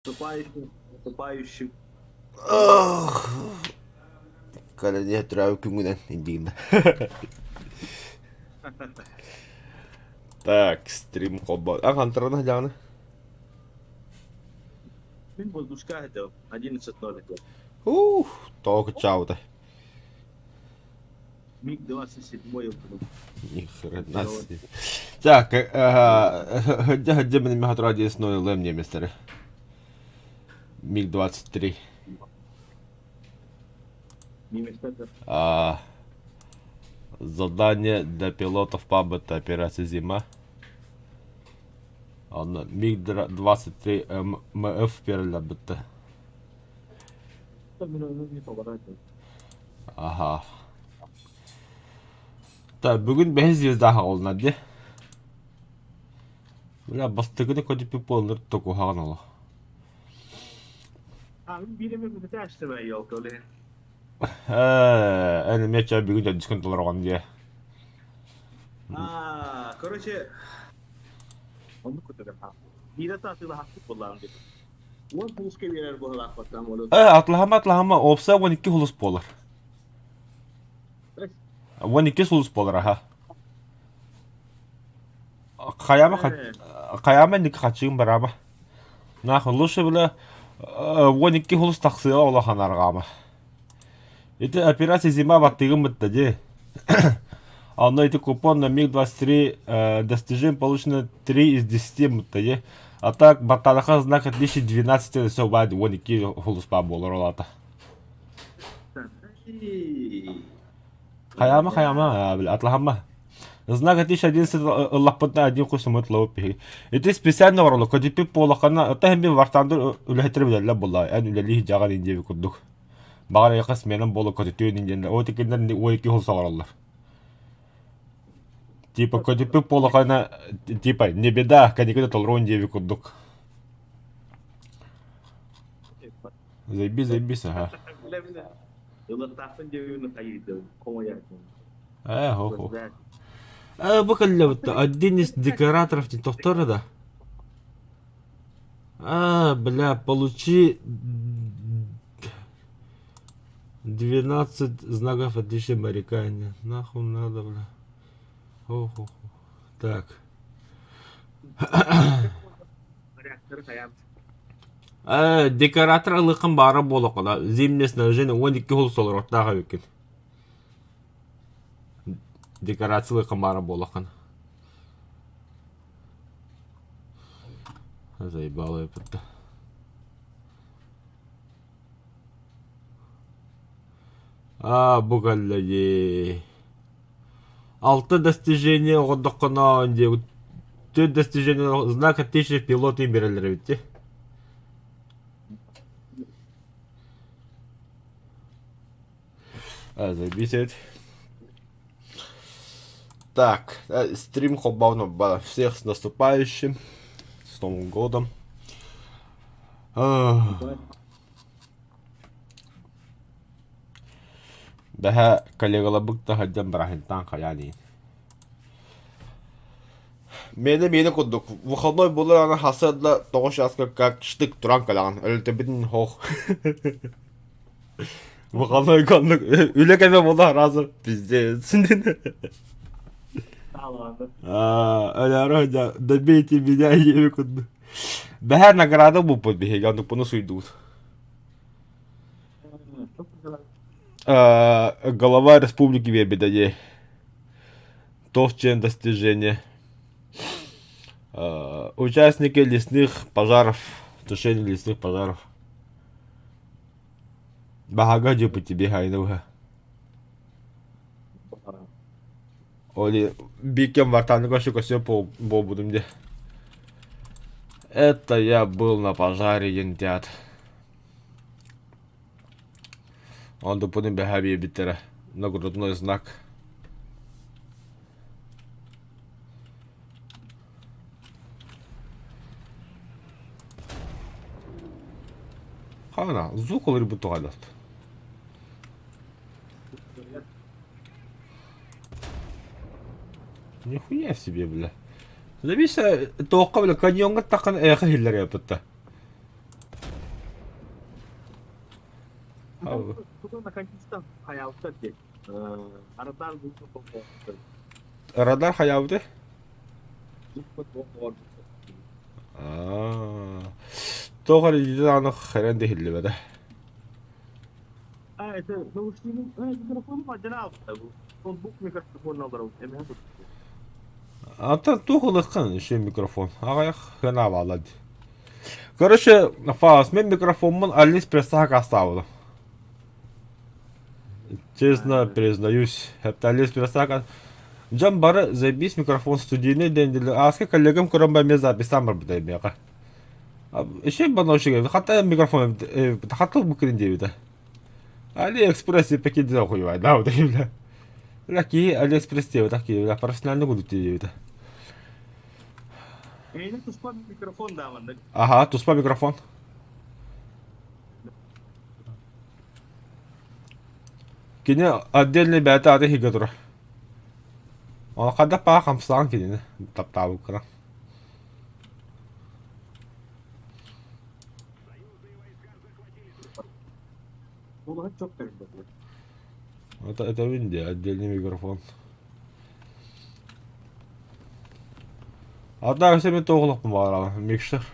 Наступающим, наступающим. Кэлэн төрөөбүт күҥҥүнэн иннигин Так, стрим холбоо. А хантарана дьаҕаны? Мин воздушка хотел. 11.0 хотел. Ух, тоҕо кыччаабыта. МиГ-27 Ни хрена себе. Так, хадя хадя мен мехатра 11 лэм немецтері. МиГ-23. А, задание для пилотов ПАБ это операция «Зима». Онно МиГ-23 МФ берилбитте. Аха. Так, бүгүн бэһис звезда аҕалына дии. Бля, бастакыны көтүппүт буоллар токуһаҕын олох. Ээ, эн эмиэ чэ бүгүн төрдүскүн толороҕун дии. А, короче, оннук кутугар биирэ таатыылаһахпыт буоллаҕым дии. Уон кууска биэрэр быһылаахпаттан буолуо. Э, атлаһама атлаһама, опса 12 хулус буолар. 12 сулус буолар аха. Хайама хайама инники хачыым барама. Нахуй лучше бля 12 хулус тахсыа улахан арҕаама. Ити операция зима баттыгым бытта дии. Онно ити купон на МиГ-23 достижим получено 3 из 10 бытта дии. А так баттадаха знак отличий 12 все баadi 12 хулуспа буолар олата. Хайаама хайаама бля атлахамма. Знак отличия 11 ыллаппытна один кусумут лоп биһи. Ити специально орло көдүппүт буолахана ота хэмби вартандыр үлэһиттэр билэллэр буолла. Эн үлэлии жаҕан индиэби курдук. Баҕар эйиэхэ сменам буола көтүтүөн индиэннэр ол тикиннэр уой ики хол соҕороллор. Типа көтүппүт буолахана типа не беда кэнники да толоруон диэби курдук. Заебись, заебись, ага. Ылыктаахпын диэбин хайыйдым, хомуйардым. Э, хо-хо. Э, бу кэллэбит один из декораторов тохтор да. А, бля, получи 12 знаков отличия моряка. Нахуй надо, бля. Хо-хо-хо. Так. Э, декоратор ылыхын баара буолуоххуна зимнее снабжение 12 хол солороттаах эбиккин. Декорация ылыхын баара буолуоххун. Заебало эппитте. А, бу кэллэ дии. Алта достижение оҕордоххуна диэбит төрт достижение знак отличия пилоты биэрэллэр эбит дии. А, заебись эбит. Так, стрим холбоон всех с наступающим, с Новым годом. Бэһэ коллегаларбыт таһырдьан бырааһынтаан хайаан иһин. Миэнэ миэнэ курдук выходной буолар аны хасыарда тоҕус чааска как штык туран кэлэҕин өлтөбүтүн хоох Выходной коннук үлэ кэмэ буолла сразу пиздец. Өлөөрө добейте меня диэби курдук. Бэһэ награда булпут биһиги оннукпуну суйдубут. Голова республики биэрбитэ дии. Туох диэн достижение. Участники лесных пожаров, тушение лесных пожаров. Баһага дьыппыт тебе хайныбыһа. Оли бикем вартаны көшө көсө буолбутум де. Это я был на пожаре ентят. Онтуппутун бэһэ биэрбиттэрэ. Нагрудной знак. Хана, звук олорбут туһалат. Нихуя себе, бля. Зависа туохха бля каньоҥҥа таххан эйэхэ иһиллэр эппитта. Радар хайаабытай? Туох эрэ илиитин ааны хэрэн да иһиллибэтэ. Антон туох ылыаххын еще микрофон. Аҕыйах хынаабаала дии. Короче, Фаус, мен микрофоммун Алиэкспресс сакаастаабытым. Честно признаюсь, это Алиэкспресс Дьон бары заебись микрофон студийный диэн дили. Ааска коллегам көрөн ба эмиэ записьтаан барбыта эмиэхэ. Еще баночек, хата микрофон хата букрин диэбитэ. Алиэкспресс пакет дела хуевай, да, вот бля. Бля, киһи Алиэкспресс диэбитэх киһи, бля, профессиональный кудут диэбитэ. Эйне туспа микрофон да маннык. Ага, туспа микрофон. Кини отдельный бэйэтэ аты иһигэ турар. Ол хайдах баҕа хамсаан кинини таптаабыккына. Это, это в Индии отдельный микрофон. Однако всеми тоҕулукпун баҕарабын микшер.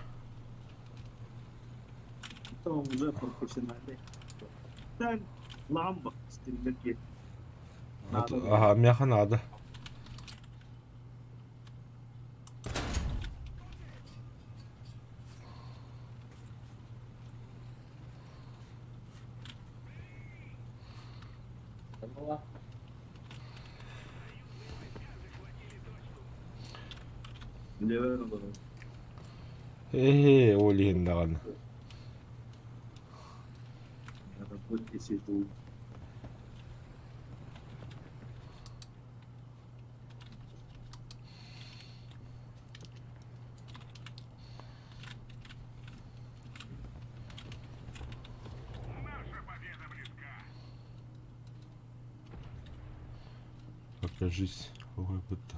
Аха, миэхэ наада. Ээ, ол иһин даҕаны. Покажись, будто.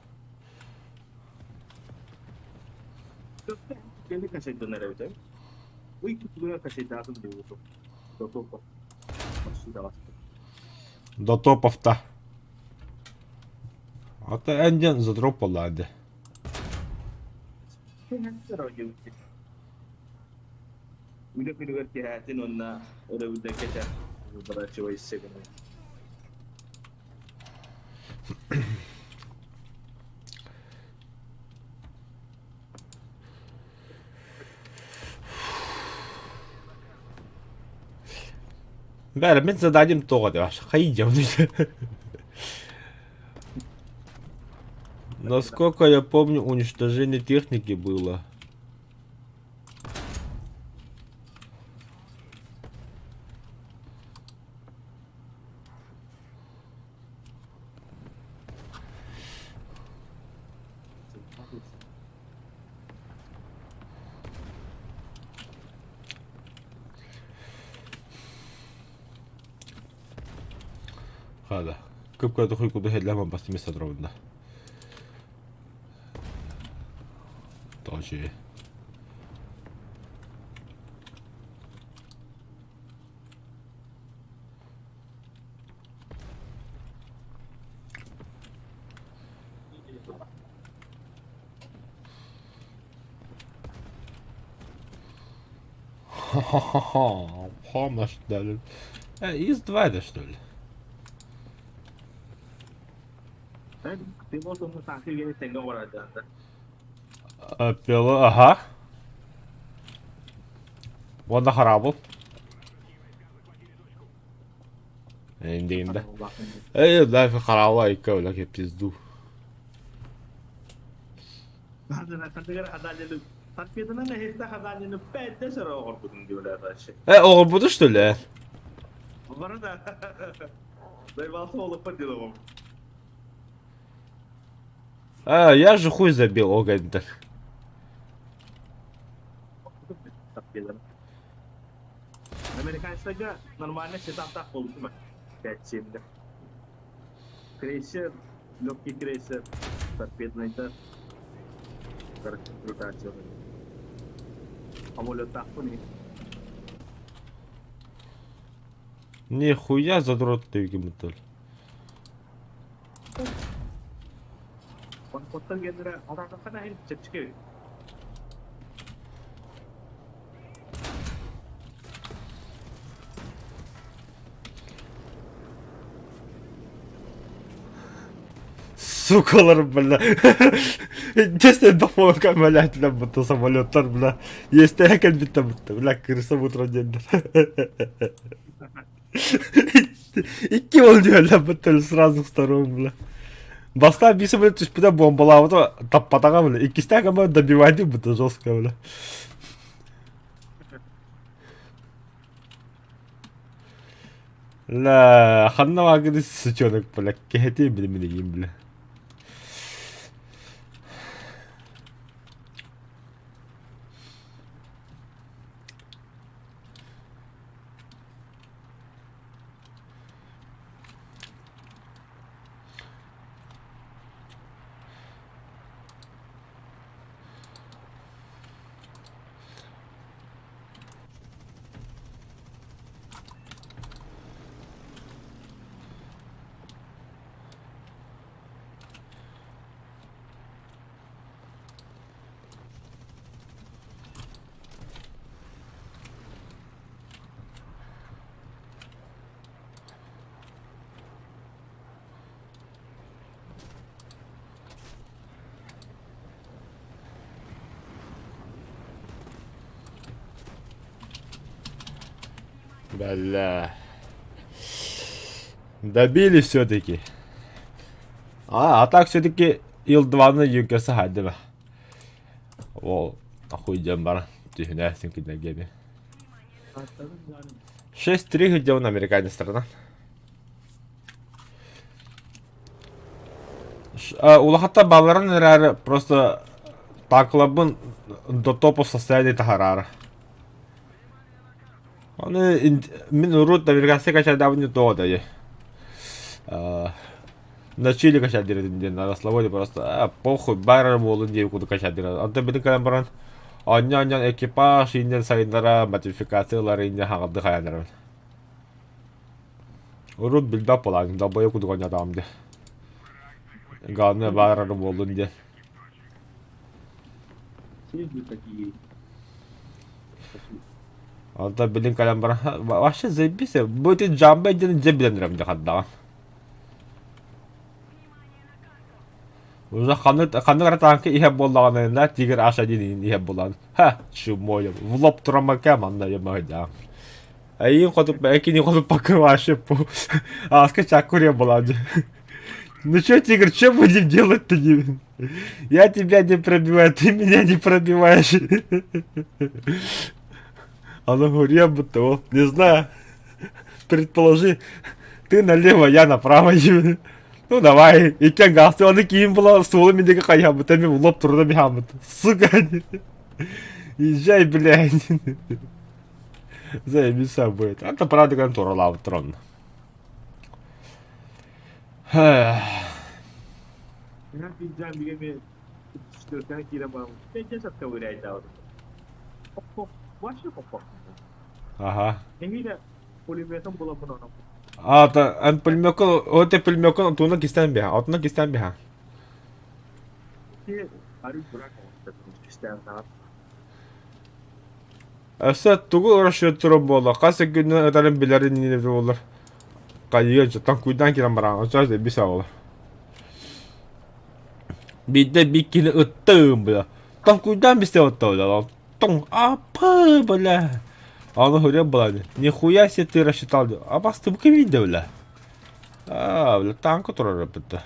До топов-то. А то Энден задропала, да. Үлэ күнүгэр түһээтин уонна өрөбүллэргэ этэ выворачивайся гынан. Бәрі мен заданием тоға деп хайдем. Насколько я помню, уничтожение техники было. Хада. Көп кады хуй куды хедләмә басты место дробында. Тоже. Ха-ха-ха, помощь дали. Из 2 это что ли? Пила, ага. Уонна хараабыл. Эндиинде. Эй, дай хараала икка бля пизду. Э, оҕорбуту что ли? А, я же хуй забил, огонь-то. Американецтарга нормально сетаптаах буолбутум 5-7 Крейсер, легкий крейсер, торпедныйдар, Самолеттаахпын. Нихуя задрот диэбиккин Онтон геннэрэ атаатаххына иһин чэпчэки эбит. Сукалар, бля. Честно, дофонка, блядь, бля, будто самолеттар, бля. Есть кэлбиттэ будто, бля, крыса утро диэннэр. Икки ол диэллэр будто сразу втором, бля. Бастаан биир самолет түспүтэ бомбалаабыта таппатаҕа, бля. Иккистээх ама добивать будто жестко, бля. Ла, ханна бааргыный сучонок, бля, кэһэтиэм били минигин, бля. Бля. Добили все-таки. А, а так все-таки Ил-2-ны юнкерса хайдыба. Ол охуйдьан баран түһүнээсин кинилэргэ 6-3 где он американецтарынан. Улахатта балларын эрээри просто таклабын до топа состоянии таһараара. Аны мин урут навигация качадаабын не то да на чили качадырын диэн на свободе просто а, похуй баар буолун диэн курдук качадырын. Онтон били кэлэн баран онньон экипаж иннен сайыннара модификациялар инне хаҕалды хаянарым. Урут билбэт буолаан долбойо курдук оонньоотоҕум дии. Главное баар эрэ буоллун диэн. Онтон билин кэлэн баран вообще заебись бу ити Джамбай диэн дьэ билэн эрэм дьэ хардаҕын. Уже ханнык ханнык эрэ тааҥка иһэр буоллаҕына на Тигр H1 иһэр буолан ха чумой в лоб турамакка манна я Эйиин хоту экини хоту покрываешь по Аска чакурия была. Ну что, тигр, что будем делать-то? Я тебя не пробиваю, ты меня не пробиваешь. Она говорит, я будто, о, не знаю. Предположи, ты налево, я направо. Ну давай, иккен гасты, оны кийин була суолу миндеги хайабыт, эми лоп турда бихамыт. Сука. Езжай, блядь. Заебись будет. Это правда контора трон. Ага. А, та эн пулемёккун, ол те пулемёккун отууна кистээн биһа, отуна кистээн биһа. Өссө тугу расчеттуура буолла, хас күнүнэн ытарын билэр иннинэ буоллар, хайыа дьонтон куйдаан киирэн бараҕын, оччоҕо дэбис оҕолор. Биирдэ биир киһини ыттым бля, тоҥкуйдаан бистэ отто бля, тоҥ апы бля. Аны хөрүө буолан, нихуя себе ты рассчитал, а бастыбыка биирдэ бля. А, бля, танка турар эппитэ.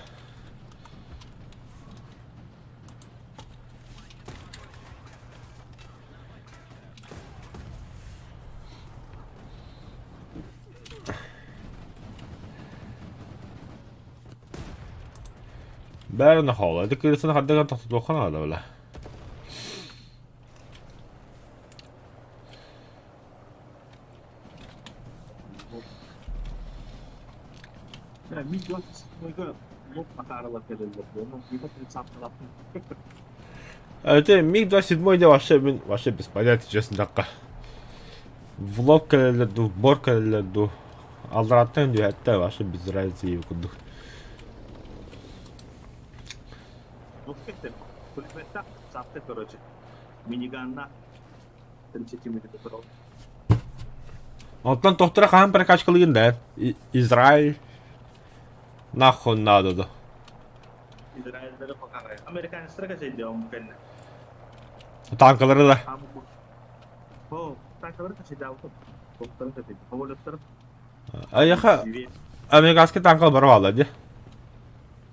Бәрін хаала. Ити кырысын хардыган тохтотуохха наада бала. Это МиГ-27 де вообще, мин вообще без понятия, честно такка. Влог кэлэллэр дуу, бор кэлэллэр дуу. Аллараттан түһэттэ вообще без разницы курдук. Ну, пулеметтах сапты, короче. Миниганна 30 мм. Оттон тохтора хаһан прокачкалыгын да? Израиль нахуй надо да. Израильдары пока Американецтар качайдыам кэннэ. Танкалары да. О, танкалары качайдаабытым. Топтарын качайдым. Самолеттары. Айаха американский танкалар бары баалар дии.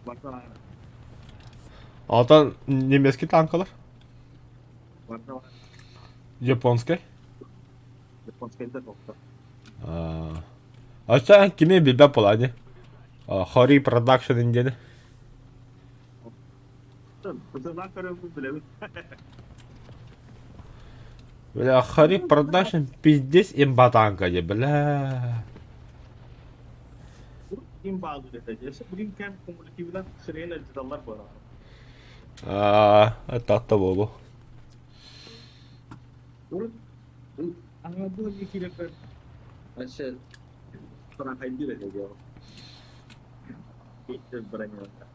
Барса Алтан немецкий танкалар. Барса Японский. Японскайда топтор. Оччо кими билбэт буолаа дии. Хори продакшн диэни. Бытылаах көрөммүн билэбин. Бля, Хори продакшн пиздец имба танка дии, бля. Ким баалыр этэ. Өссө бүгүн кэм кумулятивынан сирейин алдьаталлар буолар. Аа, таатта буолуо. Урут аҥардыы эмиэ киирэрбэр вообще сарахайдыыр этэ диэҕим. Броняларга.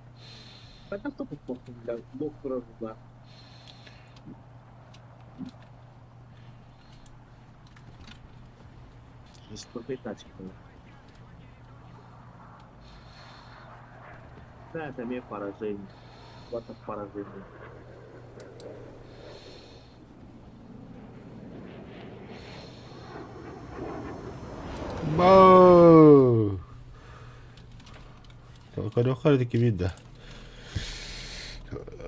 Хайдах да туппаппын бля, лох турар быһыылаах. Жестокой тачки Да, это эмиэ поражение. Вот поражение. Боо! Көрүөххэ эрэ кимий да.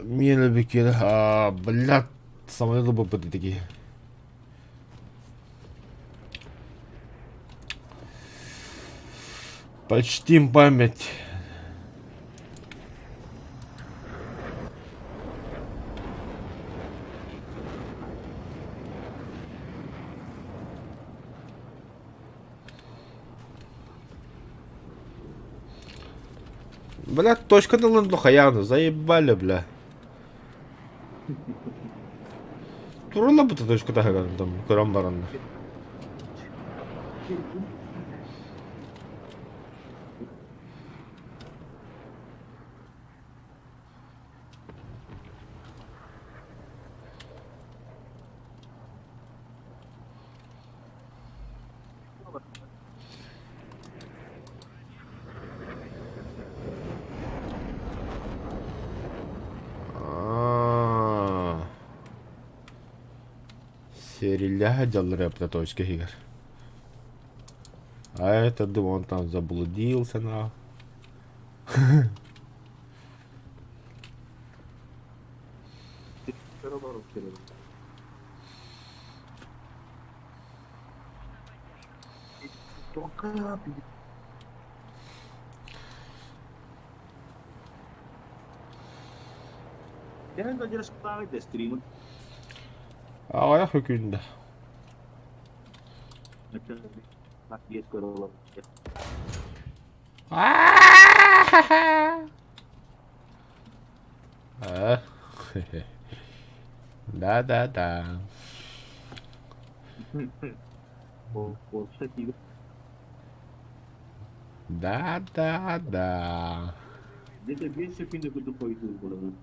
Миэнэ бикиэрэ аа блядь самолет ылбыппыт ити киһи. Почтим память. Бля, точка ылын хайааны, заебали, бля. Туралла бу точка таһыгар там көрөн бараннар. Аа. Сэрилэһэ дьаллар эбитэ точка иһигэр. А это думал, он там заблудился на. Дьэ, дьарыктааҕы стримы. Аҕыйах күндэ. А? Да-да-да. Да-да-да. Где-то 5 секунд курдук хойдуур буолабын.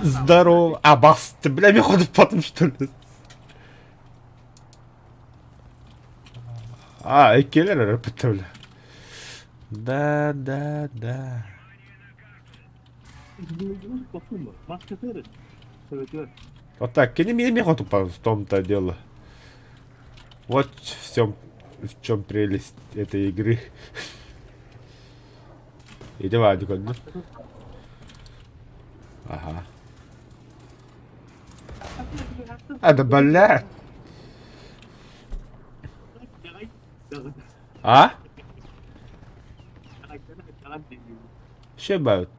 Здорово. А, бас, ты, бля, мне ходит потом, что ли? А, иккилэр эрэ бля. Да, да, да. Вот так, кини миэхэ хотуппар в том-то дело. Вот в чем, в чем прелесть этой игры. Иди Вадик, одну. Ага. А, да бля. А? Шебают.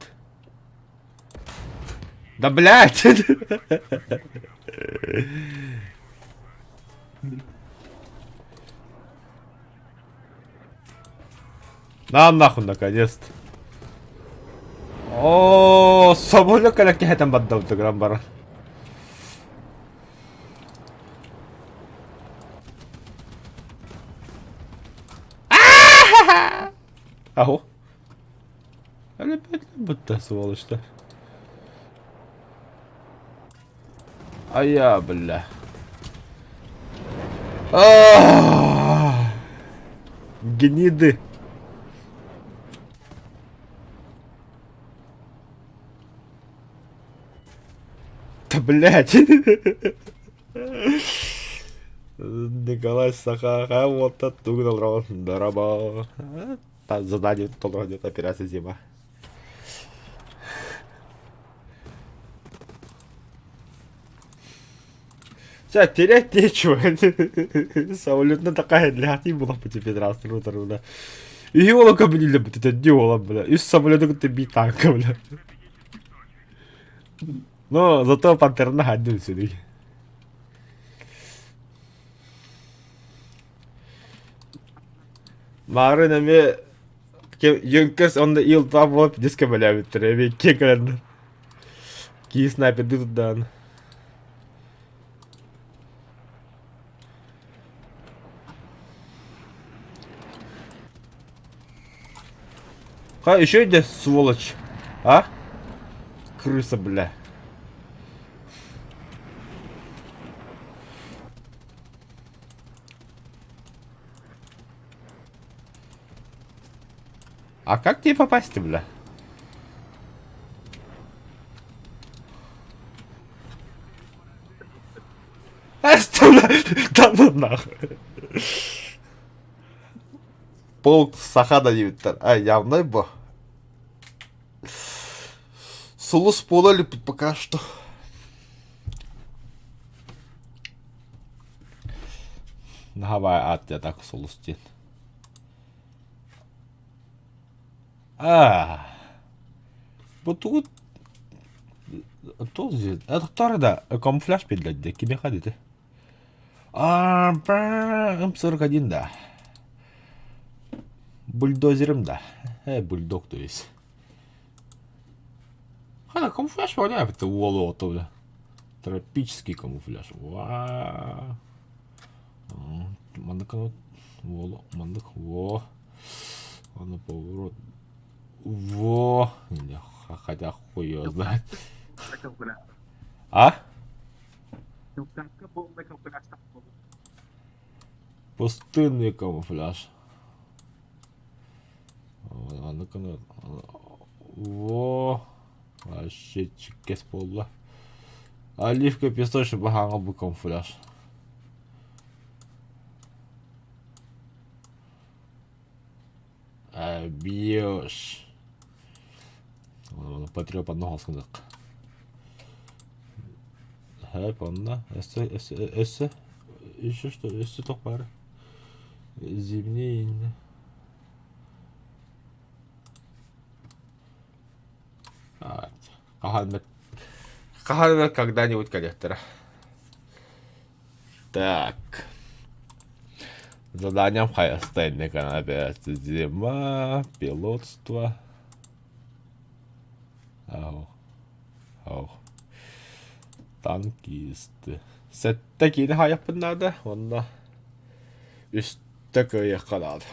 Да блядь! На нахуй наконец-то. О, соболек кэлэккэһэтэн бардабыт гран баран. Аһо. Будто сволочь-то. А я, бля. Гниды. Да блядь. Николай Саха вот оттуда Дороба. Задание толору операция зима. Чэ, терять нечего. Самолетна такая для была по тебе здравствуй, И ол көбүлүлэ бүтүтэ ди ола бля. Үс самолету кытта би танка бля. Но зато пантерна хаддын сүрүй. Марын эми Юнкерс онно ил-таа буолан пиздец көмөлөөбүттэр эми иккиэн кэлэннэр. Киһи снайпердыы турдаҕына. Ха, еще иди, сволочь. А? Крыса, бля. А как тебе попасть, бля? Да ну нахуй. Полк саха да диэбиттэр. А, явно бу. Сулус буола иликпит пока что. Наһаа аат так сулус диэн. Аа, бу тугу туох диэн тохтоор да камуфляж биллэрдэ кимиэхэ дии Аа, М41 да. Бульдозерым да. Бульдог то есть. Хана камуфляж воняет, это уолу бля. Тропический камуфляж. Ва. Маннык уолу, маннык во. Аны поворот. Во. Хотя хуй его знает. А? Пустынный камуфляж. Маннык Во. Вообще чиккес буолла. Оливка песочный баһааҥа бу камуфляж. Бьешь. Потрепанно хаскынык. Хэп онно. Өссө, өссө, өссө. Еще что, өссө туох баар? Зимний Хаһан хаһан когда-нибудь коллектора. Так. Заданием хайастайны опять зима, пилотство. Ау. Ау. Танкисты. Сэттэ киинэ хаайахпын наада, уонна үстэ кыайыахха наада.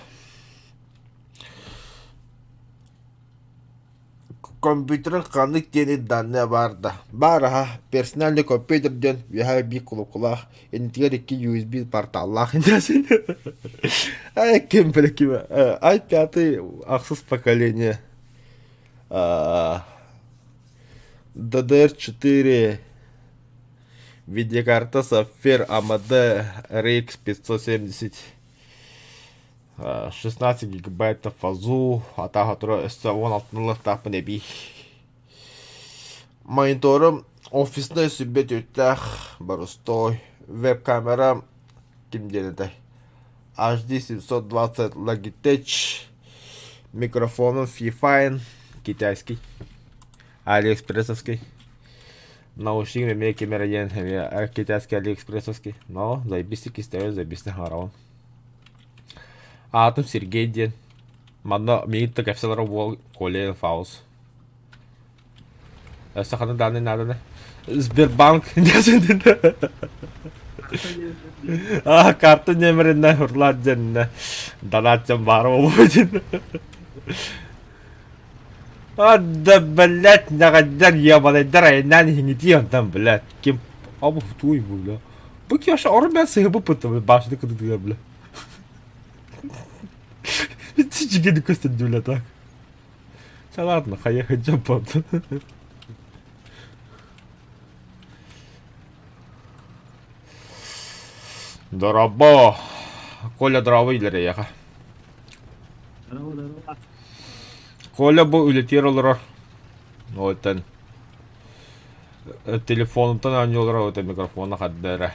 Компьютерын ханнык диэни данные баар да баар аһа персональный компьютер диэн үөһээ биир кулукулаах иннитигэр икки USB порталлаах Ай ким билэ ким ай пятый ахсыс поколение DDR4 видеокарта Sapphire AMD RX 570 16 гигабайтов фазу, атаха тура өссө 16 ылыахтаахпын эбии. Мониторум офиснай сүбэ түттээх, боростой, веб-камера ким диэн этэй? HD 720 Logitech, микрофоном Fifine, китайский, алиэкспрессовский. Наушник эмиэ ким эрэ диэн эмиэ китайский алиэкспрессовский. Но заебись истэбин, заебись хараҕым. Аатым Сергей диэн. Манна миигин да кэпсэлэрэ уол Коля Фаус. Саханы дааннай нааданы. Сбербанк. А, карта нөміріне ұрлар дьэннэ донат дьон баар буолуо диэн. А, да, блядь, нэҕэддэр, ебаныйдар айаннаан иһиҥитии онтон, блядь, ким абы туй бу, бля. Бу киһи орун бэн сыһыбыппыт, башня кытытыгар, бля. Чигини көстөн бля так. Ча ладно, хайа дьаппат. Дорообо! Коля дорообо илэр эйиэхэ. Коля бу үлэтигэр олорор. Оттон телефонуттан оонньуу олорор, оттон микрофона хадда эрэ.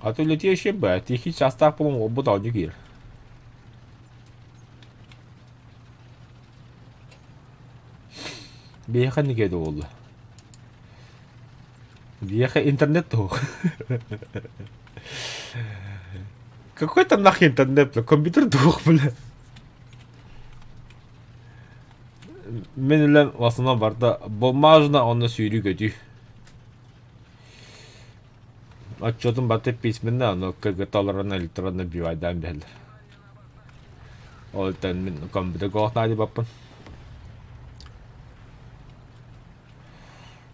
А то үлэтиэ б тихий чаастаах буолан уолбут оонньуу киир. Биһиэхэ никэ да буолла. Биһиэхэ интернет туох. Какой там нахуй интернет, бля? Компьютер туох, бля. Мин үлэм в основном барда бумажно онно сүүрүү-көтүү. Отчетун барыта письменно, ону КГТ олорон электронно бивайдаан биһэллэр. Ол иһин мин компьютерга олох наадыйбаппын.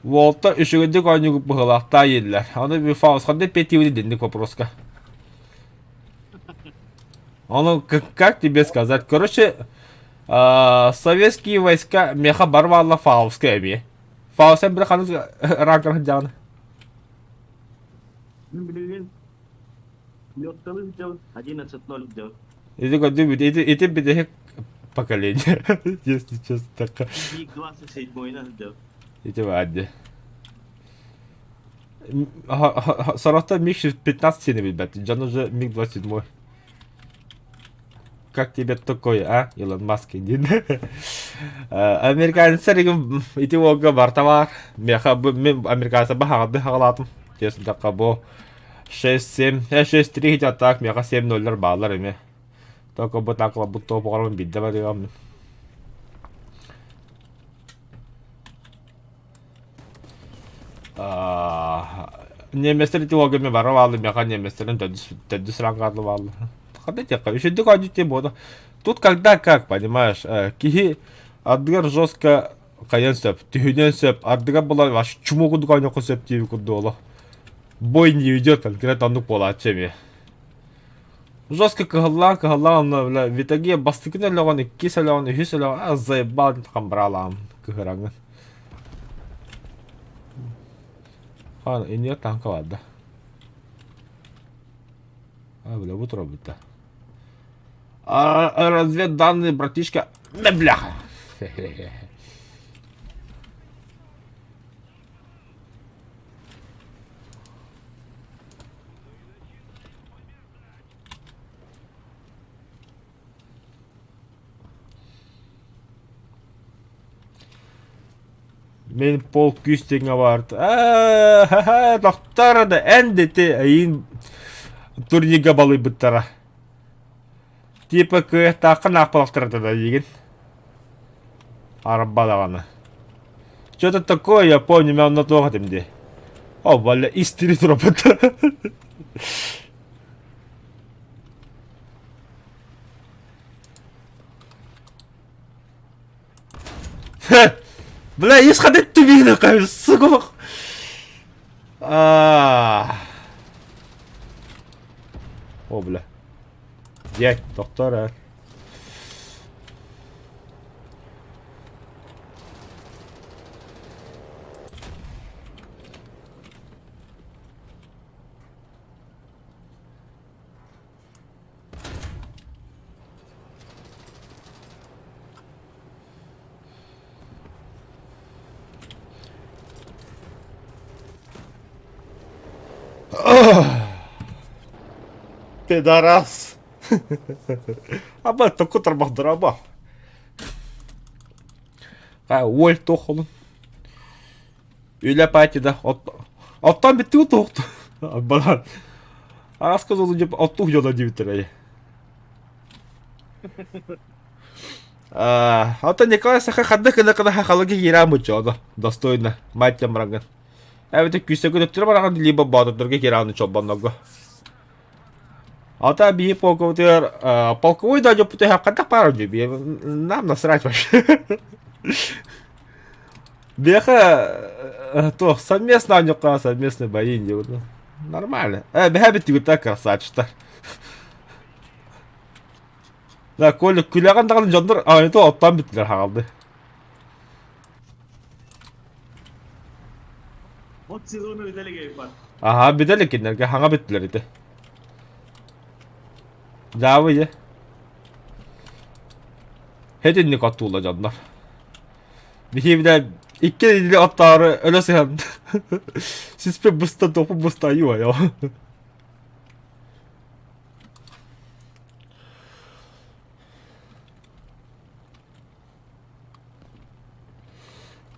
Уолта үчүгэйдик оонньуугут быһыылаах таайыллар. Аны Фаусханды петивили динник вопроска. Ону как тебе сказать? Короче, советские войска меха барвалла Фауска эми. Фауса бір ханыс ракыр жаны. Мин билигин лётталы сылдьабын, 11.0 сылдьабын. Ити көрдүбүт, ити ити бүтэһик поколение, если честно так. Миг 27-й сылдьабын. Ити баар дии. Сорохтор МиГ 15 сeni билбэт, дьон уже МиГ 27. Как тебе такое, а, Илон Маск диэн. Американецтар ити уолга барта баар. Миэхэ мин американецтар хаҕалды хаҕалаатым. Честно такка бу 6-7, 6-3 а так миэхэ 7-0 бааллар эми. Только бу так бу топ оҕорон бидде барыам. Немецтэр ити уолга мен бара бааллым, миэхэ немецтерин төрдүс төрдүс рангаарлы бааллар. Хата диэххэ, үчүгдүк оонньуур диэн буолла. Тут когда как, понимаешь, киһи ардыгар жестко хайыан сөп, түһүнүөн сөп, ардыгар буолар вообще чмо курдук оонньуохха сөп диэбит курдук олох. Бой не идет, конкретно оннук буолааччы эмиэ. Жестко кыһаллаан кыһаллаан онно бля в итоге бастакы өлөҕүн, иккис өлөҕүн, үһүс өлөҕүн а заебал хамбраалаам кыһыраҥҥын. Хан иннигэр танка барда. А, бля, бу турар А, разведданные, братишка. Да бляха. Мин пол күүс тэҥҥэ баарт. Аа, тохтор да эн дити эйин турнига балыйбыттара. Типа кыахтааххын аахпалахтара да диигин. Арба даҕаны. Что-то такое, я помню, мен онно туох этим дии. О, бля, истири тураппыт. Бля, еш қандай түбегіне сука. О, бля. Дядь, доктор, Пидорас. Аба току тарбахдыраба. А, уоль тохолун. Үлэ патида оттон бүттүгү туохту. Балан. Араска золу деп оттух жоло диэбиттэрэ. Оттон Николай Саха ханна гына гына хахалыгы киирэн буччоодо достойно мать барагын. Эбэтэ күүстэгэ төттөрү бараҕын либо боотурдарга киирэн чолбоннорго. Ата биһи полковой полковой да дьоппуту хаххатах пара дьү нам насрать вообще. Биэхэ туох совместно аньыкка совместный бои диэбит. Нормально. Бэһэ бүттүгүт так красавчиктар. Да, Коля күлэҕин даҕаны дьоннор аайыта оттоон бүттүлэр хаалды. От сезону бүтэлигэ бар. Аха, бүтэлик кинилэргэ хаҥа бүттүлэр ити. Дьаабы ye. Хэтинник оттуулла дьоннор. Биһиэбинэ икки нэдиэлэ оттоору өлө сыһан сиспит буста топу буста айуу айоо.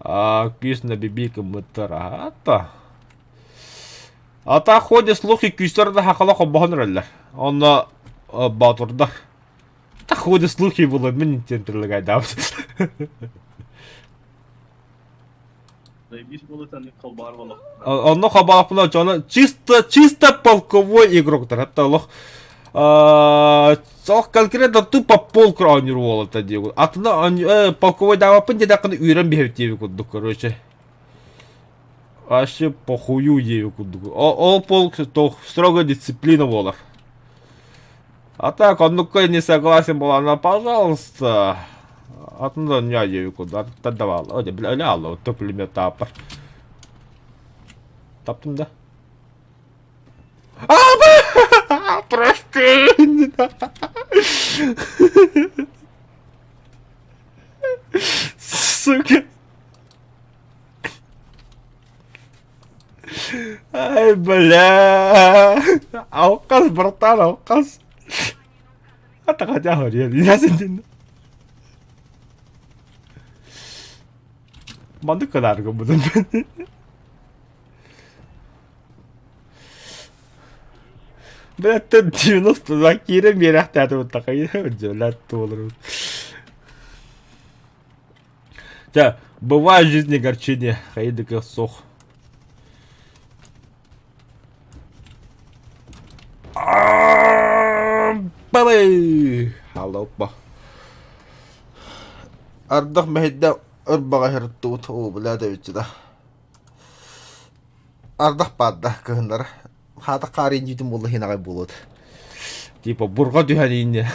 А күүс на биби кыммыттар аата. Ата ходят слухи күүстэр да хахала хоббоһон эрэллэр. Онно боотурдар. Так ходят слухи было, мин тем предлагаю Заебись буолуо саннык холбоор болох. Онно хобааппына дьоно чисто чисто полковой игроктар. Hatta олох олох конкретно тупо полк оонньуур уолата диэбит. Атына полковой даабаппын диэтэххинэ үүрэн биһэбит диэбит курдук короче. Вообще похую диэбит курдук. Ол полк строго дисциплина буолар. А так, оннукка не согласен была, она, пожалуйста. Атын не диэбит курдук. Давал. Бля, бля, то пулемет тааппар. Таптым да? А, прости! Сука! Ай, бля! Алкас, братан, алкас! Атака хөрүө, Маннык гынаар гыммытын. Блядь, 92 киирэн биэрэхтээтим такай блядь, туолар. Чэ, бывает в жизни горчине, хайдыка сох. Балай! Халоппа. Ардах мэһэйдэ ырбаҕа иһэртубут оо блядь эбитчи да. Ардах баарда кыһыннара. Хаата хаар индиитин буолла иһин аҕай буолуот. Типа бурҕа түһэн ииннэ.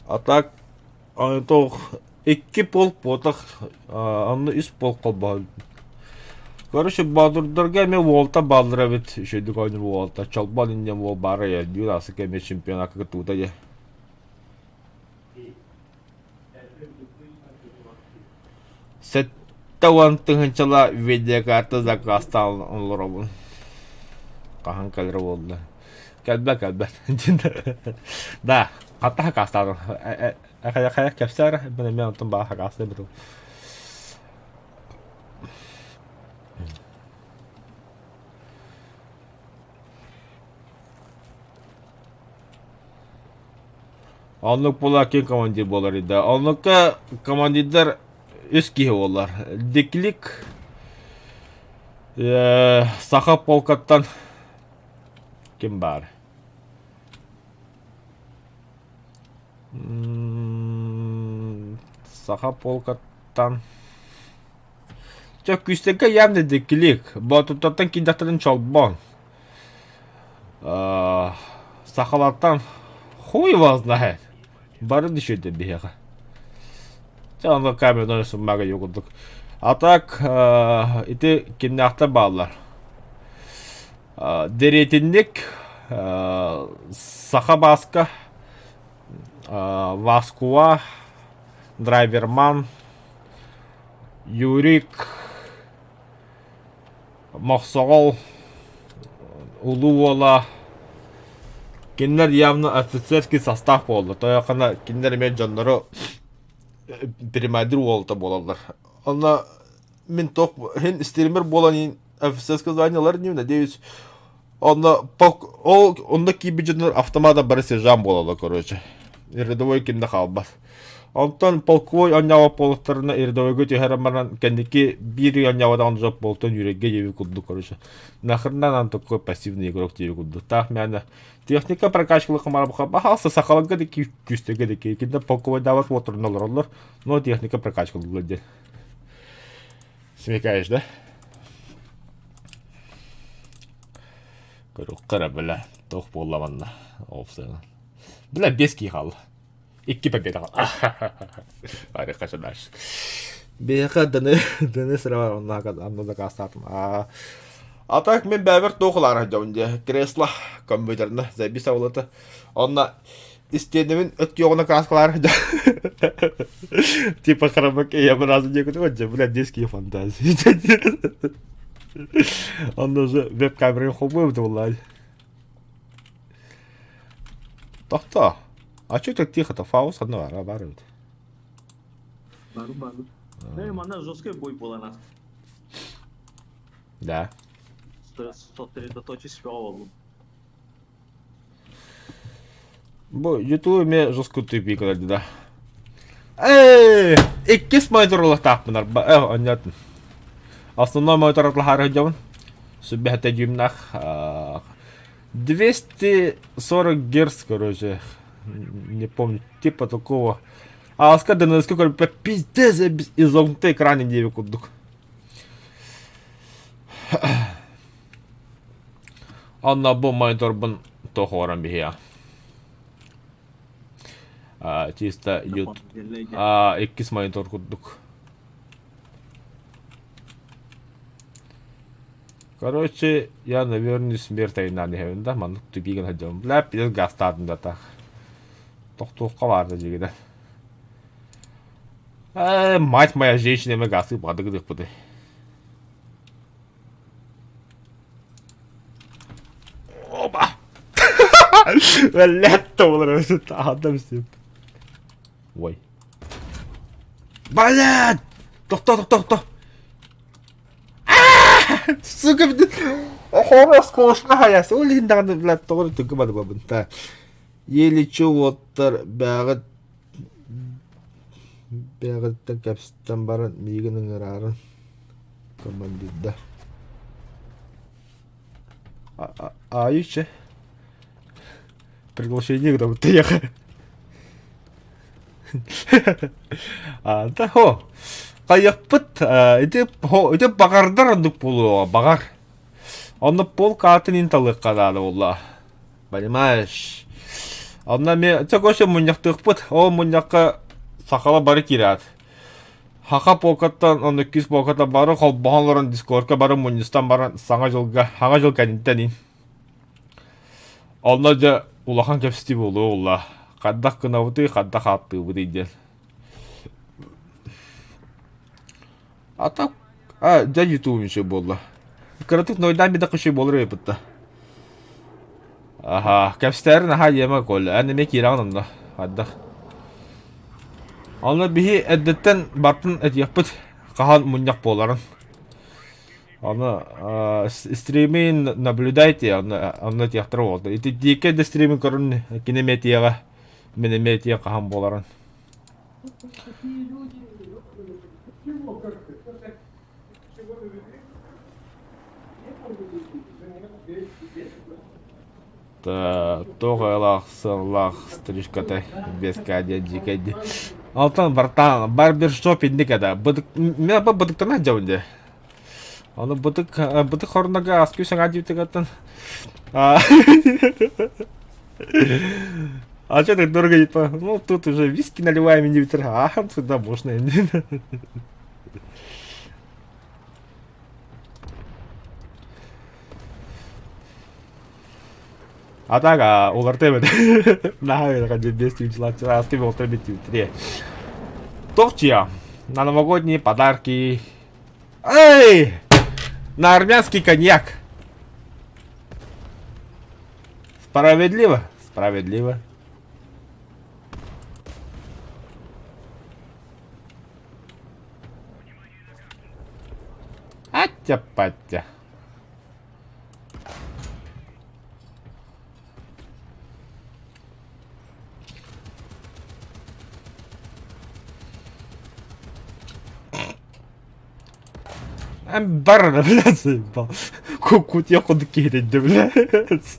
А так туох икки полк буотах онно үс полк холбоһон. Короче, Боотурдарга эмиэ уолта бааллар эбит. Үчүгэйдик оонньуур уолта. Чолбон инньэ уол баара өйдүүр аасыка эмиэ чемпионакка кыттыбыта дии. 70 тыһыынчала видеокарта заказтаан олоробун. Хаһан кэлэр буолла? Кэлбэт, кэлбэт. Да, хатта хакаастаатым. Хайа хайа кэпсээ эрэ, мин эмиэ онтон баа хакаастыыбытым. Оннук буолар ким командир буолар да. Оннукка командирдар үс киһи буолар. Диклик Саха полкаттан ким баар? Саха полкаттан Чэ, күүстэргэ явно Диклик. Боотурдартан киирдэхтэрин Чолбон. Сахалартан хуй его знает. Бары düşürdü биһиэхэ. Чэ, онно камераны суммага курдук. А так, ити кимнээхтэр бааллар? Дэриэтинник, Саха Бааска, Васкуа, Драйверман, Юрик, Мохсоҕол, Улуу Уола кинилэр явно офицерский состав буолла. Тойоххуна кинилэр эмиэ дьоннору Примадир уолта буолаллар. Онно мин туох иһин стример буолан офицерское звание ылар инибин, надеюсь. Онно ол онно киирбит дьоннор автомата бары сержант буолаллар, короче. Рядовой ким да хаалбат. Онтон полковой оонньообот буоллахтарына рядовойга түһэрэн баран кэнники биир ый оонньооботоҕун дьоп буолтун үөрэргэ диэбит курдук, короче. Нахрена нам такой пассивный игрок диэбит курдук. Таах мээнэ техника прокачкалык марабыха баһаалса сахаларга да күүстэргэ да кинилэр полковойдаабат уотурун олороллор, но техника прокачкалыыллар диэн. Смекаешь, да? Көрүөххэ эрэ, бля, туох буолла манна опсайынан. Бля, биэс киһи хаалла. Икки победа хаалла. Арыхха дальше. Биһиэхэ Даны сыра онно заказтаатым. А так мин бэйэбэр туох ылаары сылдьабын дии. Кресло компьютерна заебись абылата. Онно истиэнэбин өттүөҕүнэ краскалаары сылдьабын. Типа хромак я сразу некуда, бля, детские фантазии. Онно уже веб-камераны холбуйбут буоллаҕа. Тохтоо. А чё так тихо-то? Фаус одно баар, баар эбит. Бары бары. Э, манна жесткий бой буолан Да. Сосредоточись буоллум. Бу YouTube эмиэ жестко тупик көрдө да. Эй, иккис монитор ылыахтаахпын арба. Э, онньоотун. Основной монитор атлаһаары сылдьабын. Сүбэһэтэ дюймнаах. 240 герц, короче. Не помню, типа такого. Ааска ДНС-ка көрбүппэр пиздец изогнутый экран диэби курдук. Онно бу мониторбун туох оҥорон биһиэхэ. Чисто иккис монитор курдук. Короче, я, наверное, смерть айнаан иһэбин да, маннык тупигын сылдьабын. Бля, пиздец гаастаатым да так. Тохтуохха баар да дьигинэн. Э, мать моя женщина, мы газы бадыгыдыхпыты. Опа! Блядь, олар адам істеп. Ой. Блядь! Тохто, тохто, тохто. Сука, Хоро скошна хаяс. Ол иһин даҕаны, блядь, тоҕо түгү бады та. Еле чё уоттар бэҕит бэҕиттэн кэпсэтэн баран миигин ыҥыраарын командирда. Аайычча приглашение гына ехе. А, да хо. Хайыахпыт ити ити баҕардар оннук буолуоҕа баҕар. Онно полк аатын ин талыахха наада буолла. Понимаешь? Онно эмиэ чэ мунньахтыахпыт. Ол мунньахха сахала бары киирээт. Хаха полкаттан онно иккис полкаттан бары холбоһон олорон дискордка бары мунньустан баран саҥа дьылга хаҥа дьыл кэнниттэн ин. Онно дьэ улахан кэпсэтии буолуо буолла. Хайдах гынабытый, хайдах ааттыыбытый диэн. А так, а, дьэ ютуб еще буолла. Кыратык нойдаан бидах еще буолар эбит Аха, кэпсэтэрин аха диэмэ Коля, эн эмиэ киирэҕин онно, хайдах. Онно биһи эрдэттэн бартын этиэхпит, хаһан мунньах буоларын. Аны стримин наблюдайте, онно онно этиэхтэрэ буолла. Ити диэки да стримин көрөн кини эмиэ этиэҕэ, мин эмиэ этиэх хаһан буоларын. Туох айылаах сыаллаах стрижкатай бескаа диэн дьиикэй дии. Алтан бартаан барбершоп инник эда. Бытык мен бу бытыктана сылдьабын дии. Ону бытык бытык хорнага аскүй саҥа диэбитигиттэн А что так дорого, типа, ну тут уже виски наливаем и не а сюда можно. А так, а, уларта эбит. Наһаа без тимчилааччылааскы болтар бит Тохчия. На новогодние подарки. Эй! На армянский коньяк. Справедливо? Справедливо. Аття-паття. Эн бар эрэ, блядь, заебал. Кутья курдук киһитийдэ, блядь.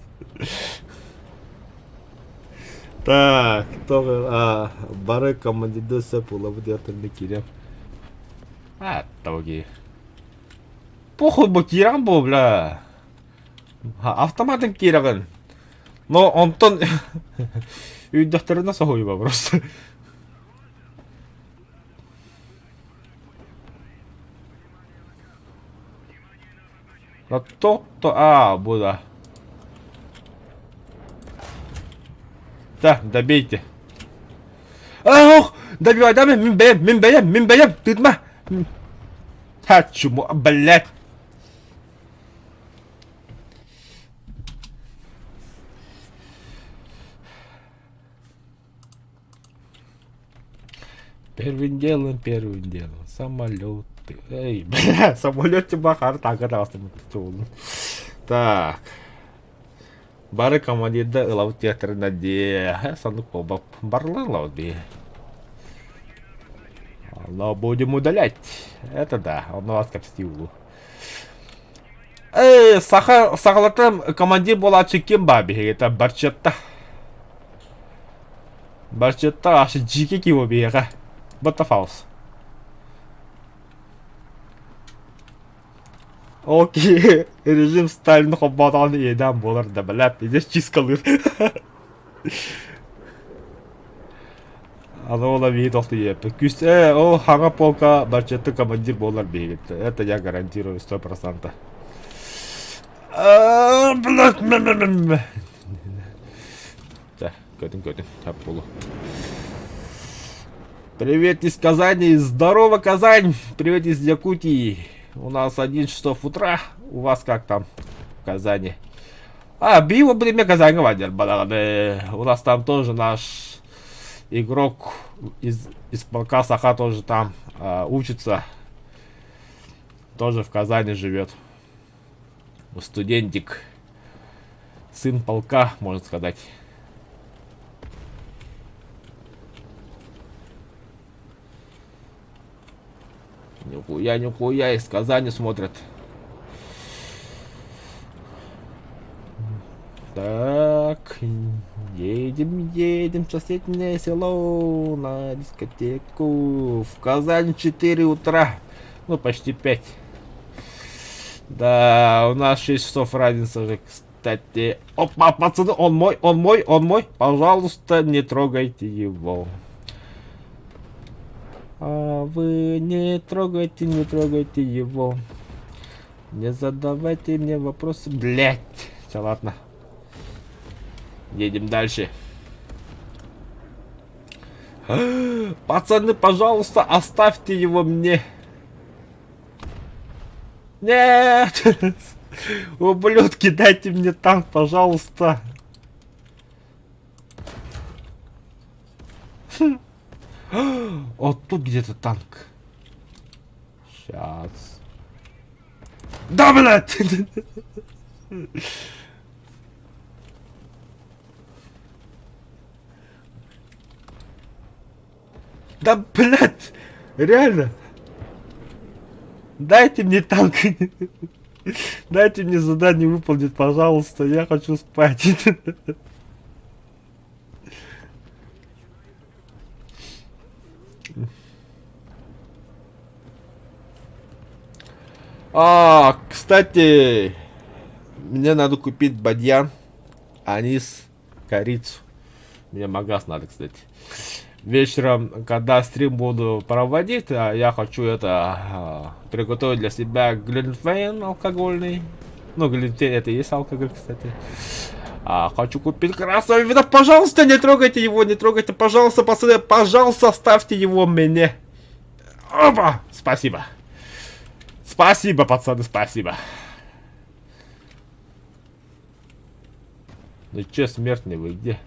Так, тоҕо бары командирда сөп улабыт диэтэрнэ киириэм. А, того киһи. Похуй бу киирэҕин бу, бля. Автоматын киирэҕин. Но онтон үйдэхтэринэ соһуйба просто. На тот-то... А, бу да. Да, добейте. Ох, добивай, да, мин бэйэм, мин бэйэм, мин бэйэм, тыытма. Ха, чмо, блядь. Первым делом, первым делом, самолеты. Эй, бля, самолет бахар так Так. Бары командирда ылабыт театрына дии. Сандык буолбап. Барлар ылабыт бии. Но будем удалять. Это да, он вас капсти улу. Эй, саха сахалартан командир буолааччы ким баа биһигитэ Барчетта. Барчетта аш дьиикэ киво биһиэхэ. What the false. Окей, режим Сталин холбоотоҕун иэдээн буолар да, блядь, здесь чисткалыыр. Аны ол биһи тохтуйуоппут. Күс э, ол хаҥа полка барчетты командир буолар биһигит. Это я гарантирую 100%. Чэ, көтүн көтүн, хап буолу. Привет из Казани, здорово, Казань! Привет из Якутии. У нас 11 часов утра, у вас как там в Казани? А, био время Казани вадер, У нас там тоже наш игрок из, из полка Саха тоже там а, учится. Тоже в Казани живет. Студентик. Сын полка, можно сказать. Нихуя, нихуя, из Казани смотрят. Так, едем, едем в соседнее село на дискотеку. В Казань 4 утра, ну почти 5. Да, у нас 6 часов разница уже, кстати. Опа, пацаны, он мой, он мой, он мой. Пожалуйста, не трогайте его. А вы не трогайте, не трогайте его. Не задавайте мне вопросы, блять. Все, ладно. Едем дальше. Пацаны, пожалуйста, оставьте его мне. Нет! Ублюдки, дайте мне танк, пожалуйста. Вот тут где-то танк. Сейчас. Да, блядь! Да, блядь! Реально! Дайте мне танк! Дайте мне задание выполнить, пожалуйста, я хочу спать. А, кстати, мне надо купить бадьян, анис, корицу. Мне магаз надо, кстати. Вечером, когда стрим буду проводить, а, я хочу это а, приготовить для себя глинтвейн алкогольный. Ну, глинтвейн это и есть алкоголь, кстати. А, хочу купить красное вино. Пожалуйста, не трогайте его, не трогайте. Пожалуйста, пацаны, пожалуйста, оставьте его мне. Опа! Спасибо. Спасибо, пацаны, спасибо. Ну че, смертный, вы где?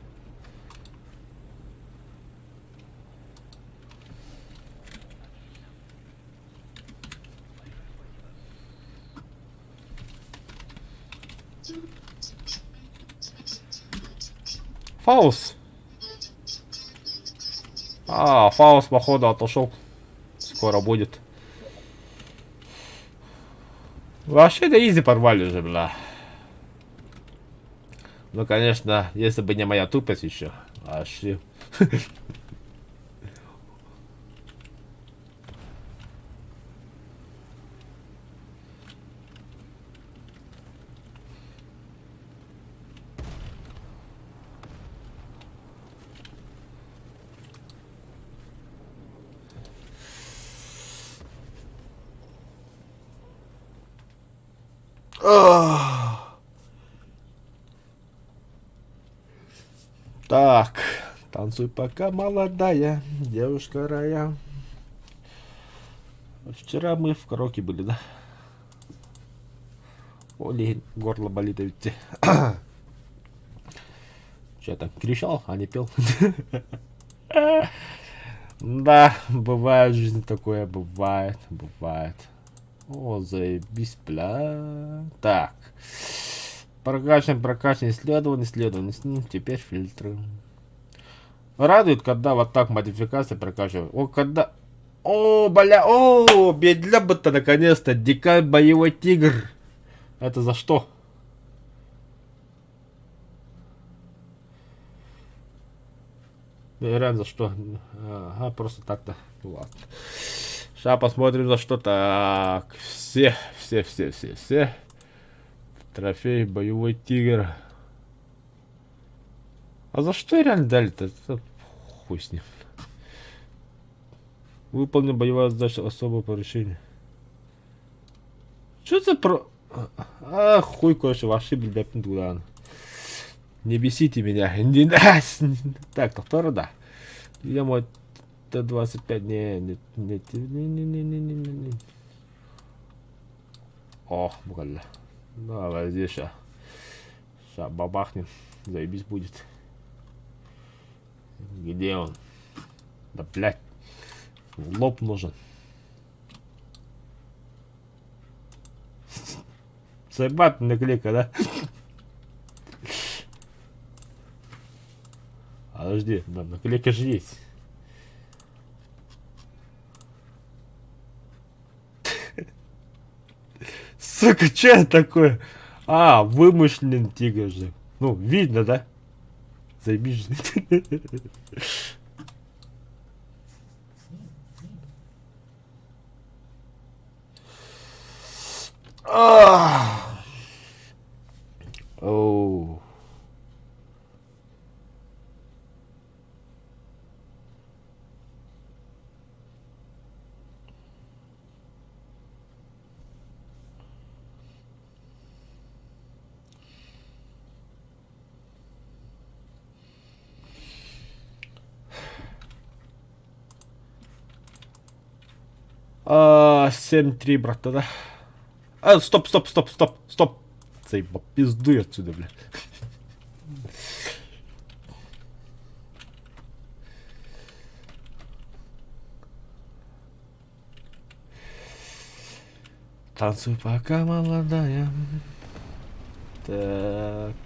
Фаус? А, Фаус, походу, отошел. Скоро будет. Вообще это изи порвали же, бля. Ну, конечно, если бы не моя тупость еще. Вообще. Так, танцуй пока молодая, девушка рая. Вчера мы в караоке были, да? Оли, горло болит ведь. Что я там кричал, а не пел? Да, бывает в жизни такое, бывает, бывает. О, заебись, бля. Так. Прокачиваем, прокачиваем, исследование, исследование. Ну, теперь фильтры. Радует, когда вот так модификация прокачиваю. О, когда... О, бля, о, бедля бы-то наконец-то. Дикарь боевой тигр. Это за что? Ну, реально за что? Ага, просто так-то. Ладно. Сейчас посмотрим за что так. Все, все, все, все, все. Трофей боевой тигр. А за что реально дали-то? Хуй с ним. Выполнена боевая задача особого поручения. Что за про... А, хуй, короче, ваши, блядь, туда. Не бесите меня. Не... Так, повтор, да. Я мой Т-25, не, не, не, не, не, не, не, не, не. О, буквально. Давай здесь сейчас. Сейчас бабахнем. Заебись будет. Где он? Да, блядь. В лоб нужен. Заебать наклейка, да? Подожди, да, наклейка же есть. Сука, что это такое? А, вымышленный тигр же. Ну, видно, да? Заебись же. Оу. А, 7-3, брат, тогда. А, стоп, стоп, стоп, стоп, стоп. Заебал, пиздуй отсюда, бля. Танцуй пока молодая. Так.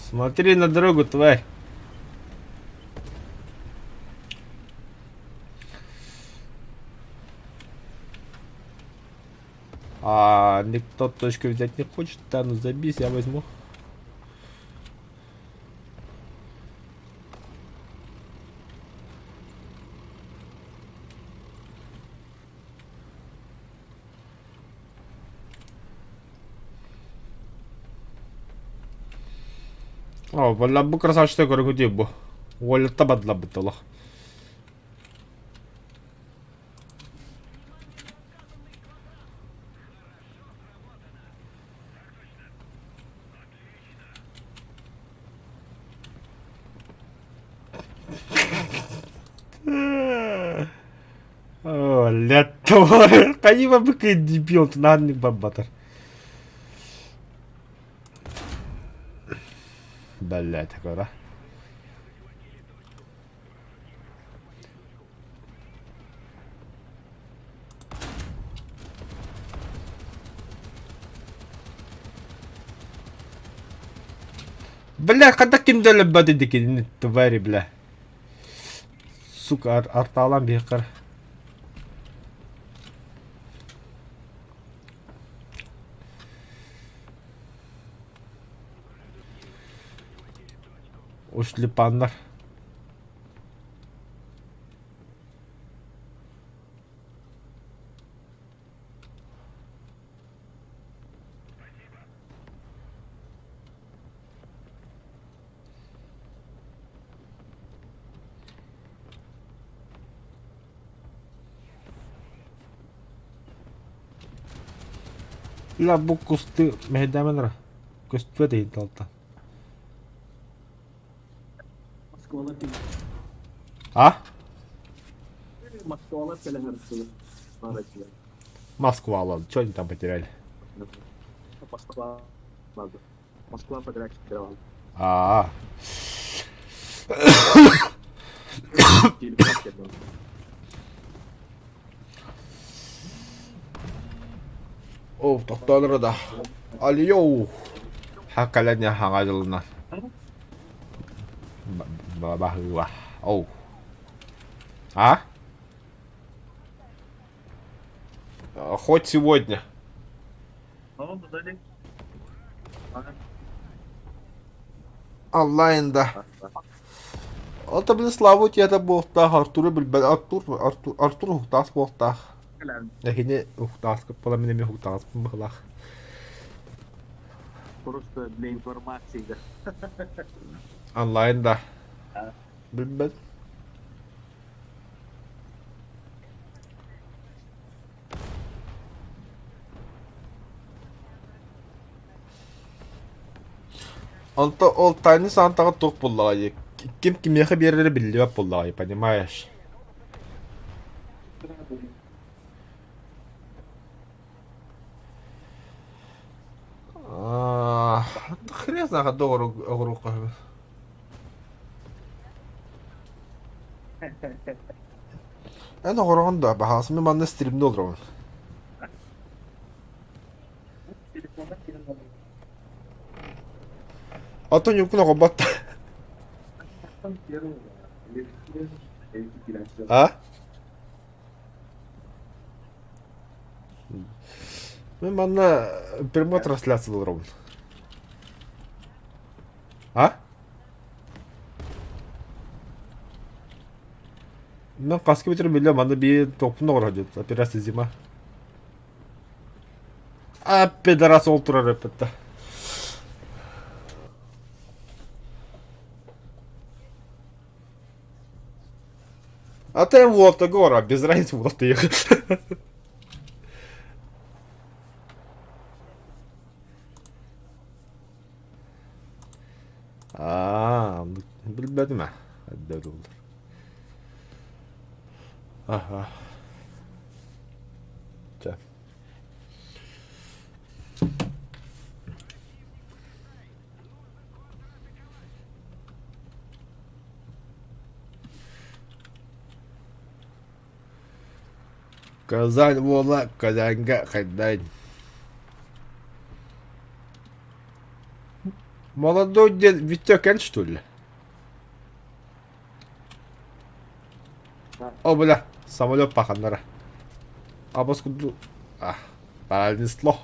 Смотри на дорогу, тварь. А никто точку взять не хочет, да ну забись, я возьму. О, бля, бу красавчик көрүҥү бу. Уоллата бадлабыт олох. О, лето. Хайа быкы дебил, надо бабатар. Блять, такой, да? Бля, когда ким да өлөрбөт дикини твари, бля. Сука, артаалаан биһиэхэр. Ушлепаннар. Ла бу кусты мэһэйдээмэн эрэ. Көстүбэт иһин талтан. Москвалар А? Москвалар кэлэн Москва, что они там потеряли? Москва. Москва подрядчик давал. А. О, тохтоон да. Алио. Хакалanya хаҥа дьылынан. Баһыыба. Оу. А? Хоть сегодня. Онлайн да. Ото блин Славу тиэтэ буолтаах, Артуру билбэт, Артур, Артур, Артур уһуктаас буолтаах. Эһини уһуктаас кыппала мин эмиэ уһуктааспын быһылаах. Просто для информации, да. Онлайн да. Билбэт. Онто ол тайны саантаҕа туох буоллаҕай дии? Ким кимиэхэ биэрэрэ биллибэт буоллаҕай, понимаешь? Хрен знает, оҕуруохха Эн оҕороҕун да, баһаалыста мин манна стримнэ олоробун. Оттон Ньургун оҕорбот да. А? Мин манна прямой трансляция олоробун. А? Мен хаска бүтэрин биллэ манна биир топпун оҕоро диэт операция зима. А пидорас ол турар эппитте. А ты вот гора, без разницы вот ты ехать. Аа, билбэтим ээ, эрдэ Аха. Чэ. Казань буола Казаньга хайдайн. Молодой дед Витек что ли? О, бля, самолет паханнара. Абас курдук. А, пронесло.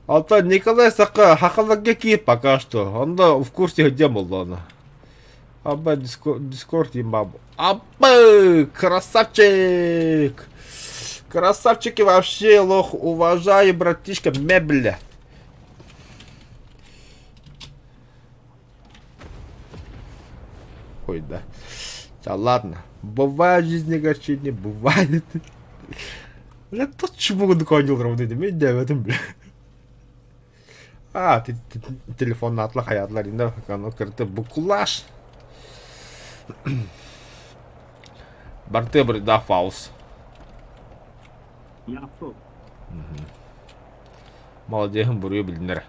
Алтан Николай Сака хахаларга киир пока что. Он да в курсе где был он. Аба Дискорд имам. Аба, красавчик! Красавчики вообще, лох, уважаю, братишка, мебля. Ой, да. Да ладно. Бывает в жизни огорчения, бывает. Бля, тот чубугу дуконил ровно, мен дәбәтим, бля. А, телефон атла хаятлар инде аны кертеп букулаш. Барты бір да фаус. Молодеһын буруйу билинэр.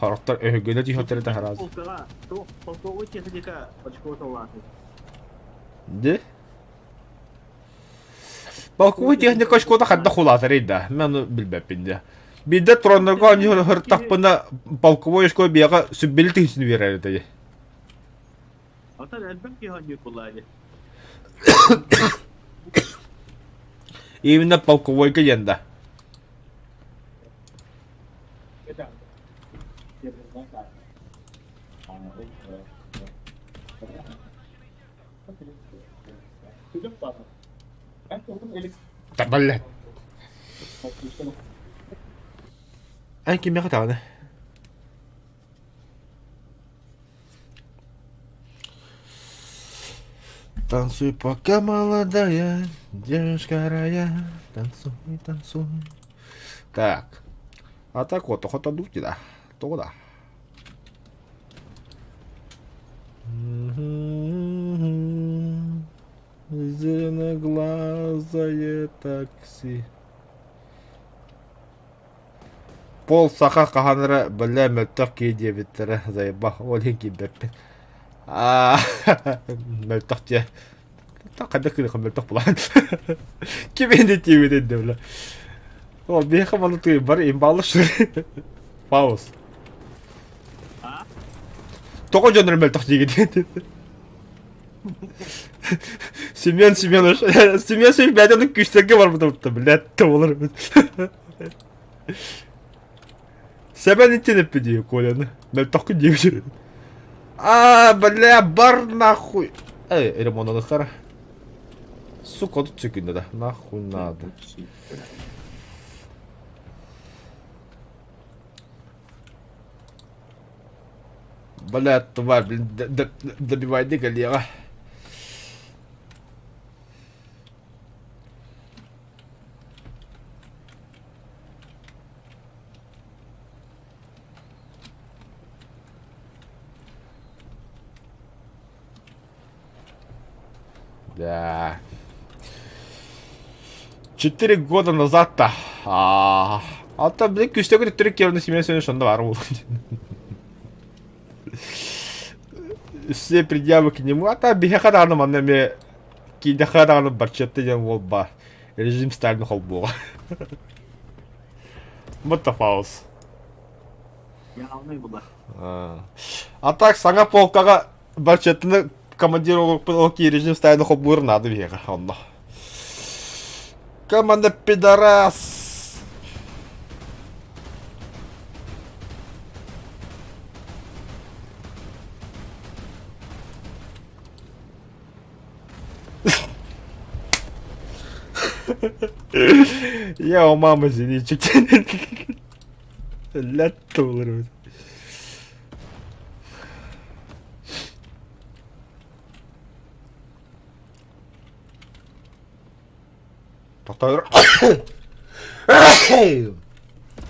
Сорохтор өһүгүнэ түһүөхтэрэ таһараас. Полковой техника очко талааты. Де? Полковой техника очкота хадда хулаатарый да. Мен ону билбэппин де. Биирдэ троннорго оонньуу сырыттахпына полковой школа биэҕэ сүббили тыһыынчаны биэрэр этэ. Оттон элбэх киһи оонньуур буоллаҕа дии. Именно полковойга диэн да. Табалла. Эн кимиэхэ даҕаны Танцуй, пока молодая, девушка рая, танцуй, танцуй. Так, а так вот, охота дути да, то да. Зеленоглазое такси. Пол саха хаһан эрэ бэлэ мөлтөх киһи диэбиттэрэ заебал ол иһин киирбэппин аа мөлтөх дьиэ хайдах гыныахха мөлтөх булаан ким инде тиэбит инде бля ол биһиэхэ маны тыый бары имбаалла что ли пауз тоҕо дьоннор мөлтөх диигит Семен Семенович, Семен Семенович бэйэтин күүстэргэ барбыта блядь, олор Сэмэн итин эппи дии Коляны. Мөлтөхкүн диэбит. А, бля, бар нахуй. Эй, ремонталыхтара. Сука, тут секунда да. Нахуй надо. Бля, тварь, блин, добивай коллега. Да. 4 года назад-то. А, а там, блин, күстөгү төттөрү киэрни Семен Семенович онно баар буолан. Все предъявы к нему, а там биһиэхэ даҕаны манна эмиэ киидэхэ даҕаны барчетта диэн уол баар. Режим Сталин холбуоҕа. What the фаус. Явный была. А так саҥа полкаҕа барчеттаны командир ол режим Сталин холбуур наада биһиэхэ онно. Команда пидорас! Я у мамы зенитчик. Ләтті болар өзі. Тоқтай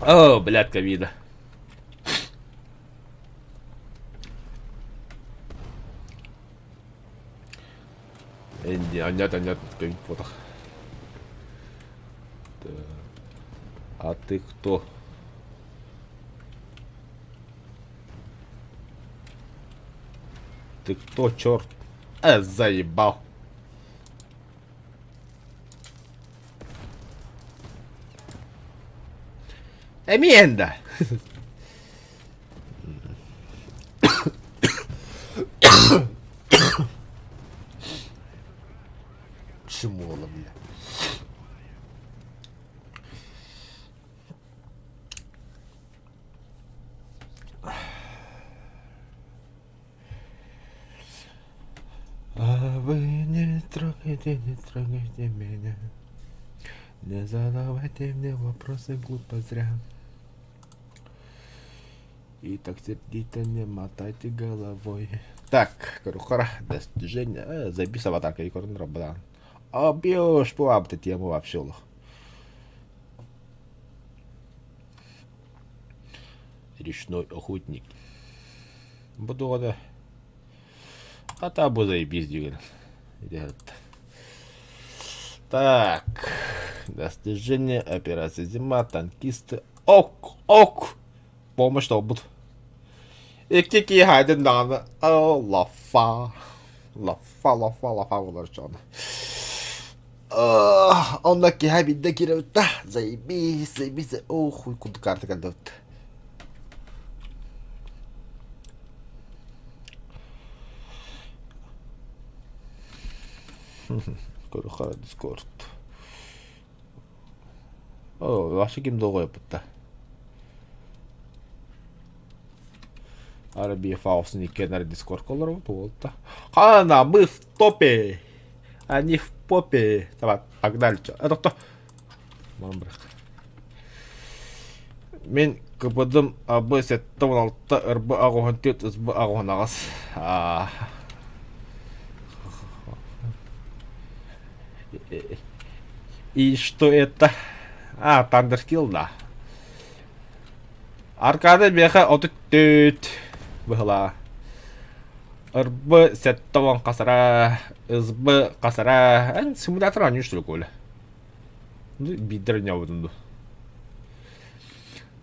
О, блядь, ковида. Энди, аннят, аннят, ковид потах. А ты кто? Ты кто, черт? Заебал. Эмиэнда. Чмола, бля. А вы не трогайте, не трогайте меня. Не задавайте мне вопросы глупо зря. И так сердито не мотайте головой. Так, корухара, достижение. Запись аватарка и корн рабадан. Объешь по тему вообще лох. Речной охотник. Буду да. А та бу заебись диген. Так. Достижение операции Зима, танкисты. Ок, ок. Помощь тобут. Икки киһи хайдын даҕаны лафа. Лафа, лафа, лафа болар чоны. Онно киһи биирдэ киирэбит да, заебись, заебись, оо хуй курдук карта кэлбит. Көрүөххэ Discord. О, вообще ким долгуйаппыт Арабия Фаустун иккиэн Дискордка олоробут уолта. Хана, мы в топе! Они в попе. Давай, погнали. Это Мамбрах. Мин КПДм АБ 76 РБ 84 СБ 88. И что это? А, Тандеркилл, да. Аркада миэхэ 34 быһылаа. РБ 70 хасара, СБ хасара. Эн симулятор оонньуур что ли, Коля? Ну, биирдэр оонньообутум дуу.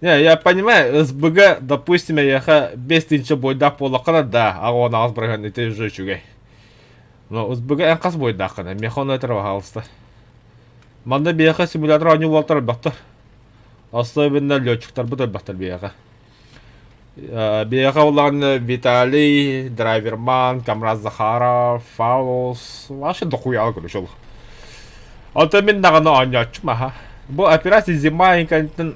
Не, я понимаю, СБГ, допустим, эйиэхэ 5000 буойдаах буоллаххына, да, 88 бырыһыан ити уже үчүгэй. Но СБГ эн хас буойдааххына? Миэхэ ону этэр пожалуйста. Манна биһиэхэ симулятор оонньуу буолтар элбэхтэр. Особенно летчиктарбыт элбэхтэр биһиэхэ. Биһиэхэ улахан Виталий, Драйверман, Камраз Захаров, Фаус, вообще дохуя короче ол. Оттон мин даҕаны оонньооччум аха. Бу операция зима кэнниттэн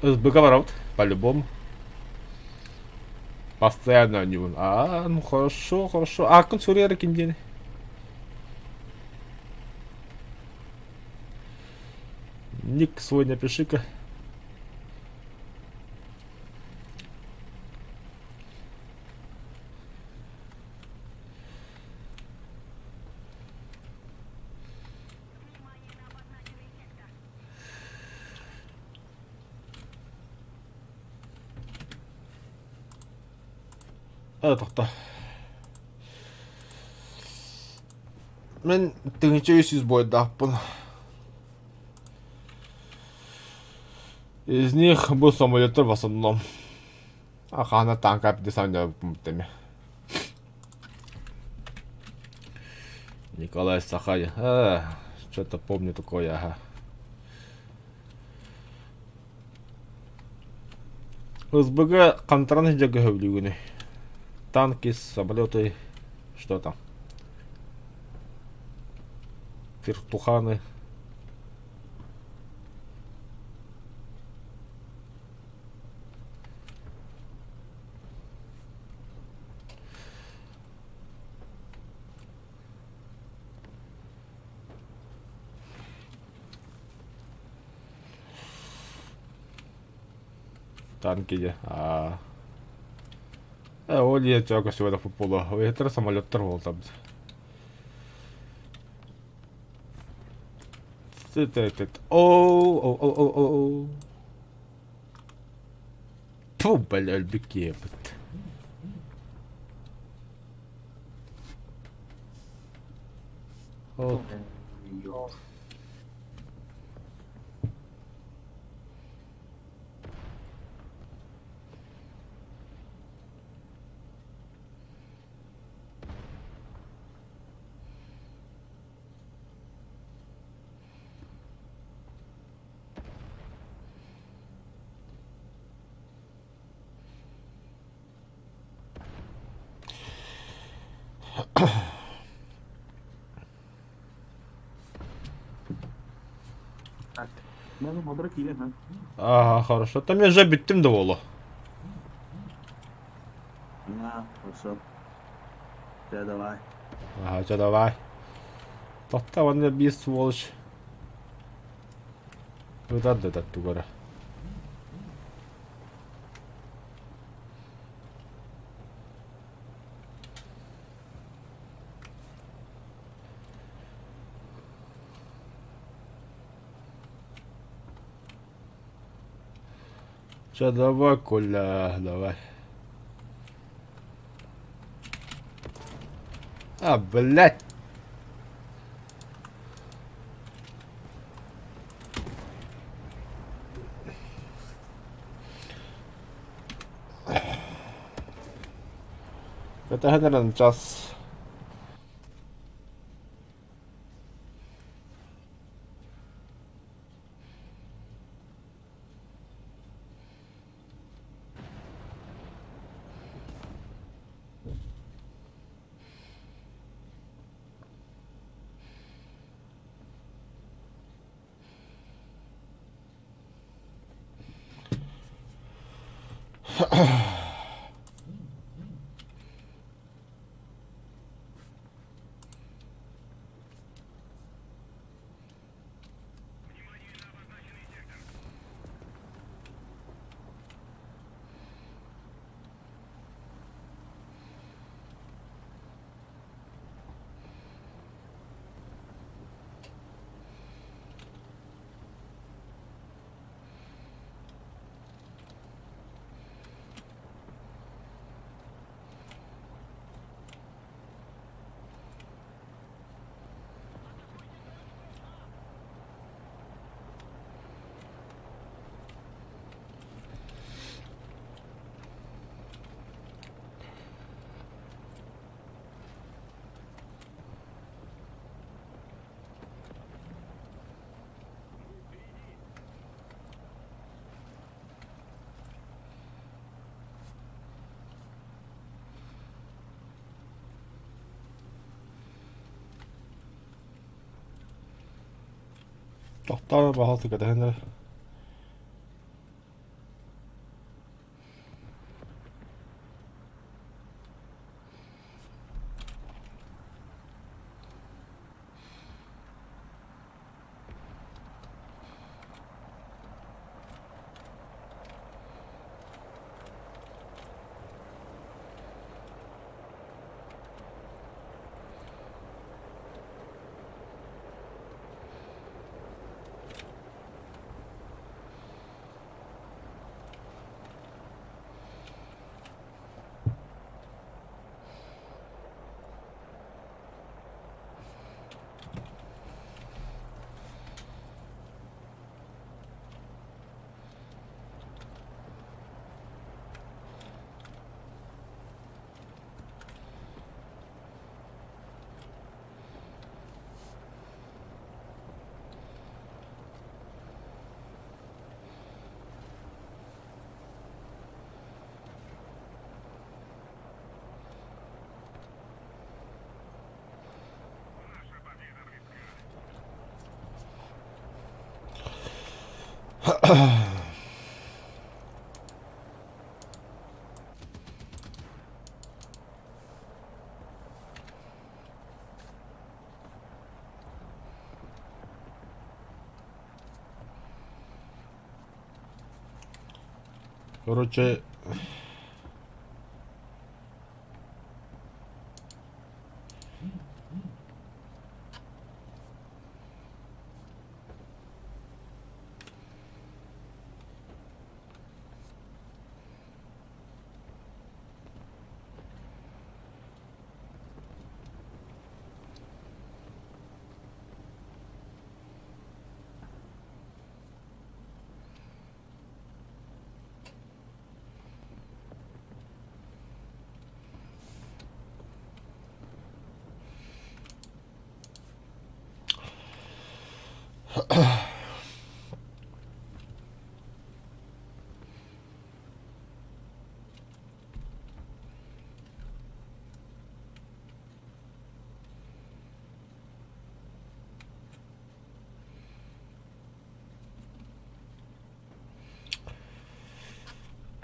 СБГ барабыт по-любому. Постоянно оонньуубун. А, ну хорошо, хорошо. Ааккын суруйар ким диэни? Ник свой напиши-ка. Тохто. Мин 1300 буойдаахпын. Из них был самолеттар в основном. Ахана танка десантниками. Николай Сахай. А, что-то помню такое, ага. СБГ хантаран сылдьарга сөбүлүүгүнүй? Танки, самолеты, что там? Вертуханы. Танки дьэ аа Э, ол иһэ чоо көстүбэтэх футбола. Уйаттара самолеттар буолтабыт. О, о, о, о, о. Фу, бля, өлбүт киһибит. Вот. Ага, хорошо. Там я уже бүттүм да буолуо. Хорошо. Чэ, давай. Ага, чэ, давай. Тохто уонна биир сволочь. Ытар да тугара. Чэ, давай, Коля, давай. А, блядь! Кэтэһэн эрэн час. Тохтоон баһаалыста кэтэһэн эрэ. Короче,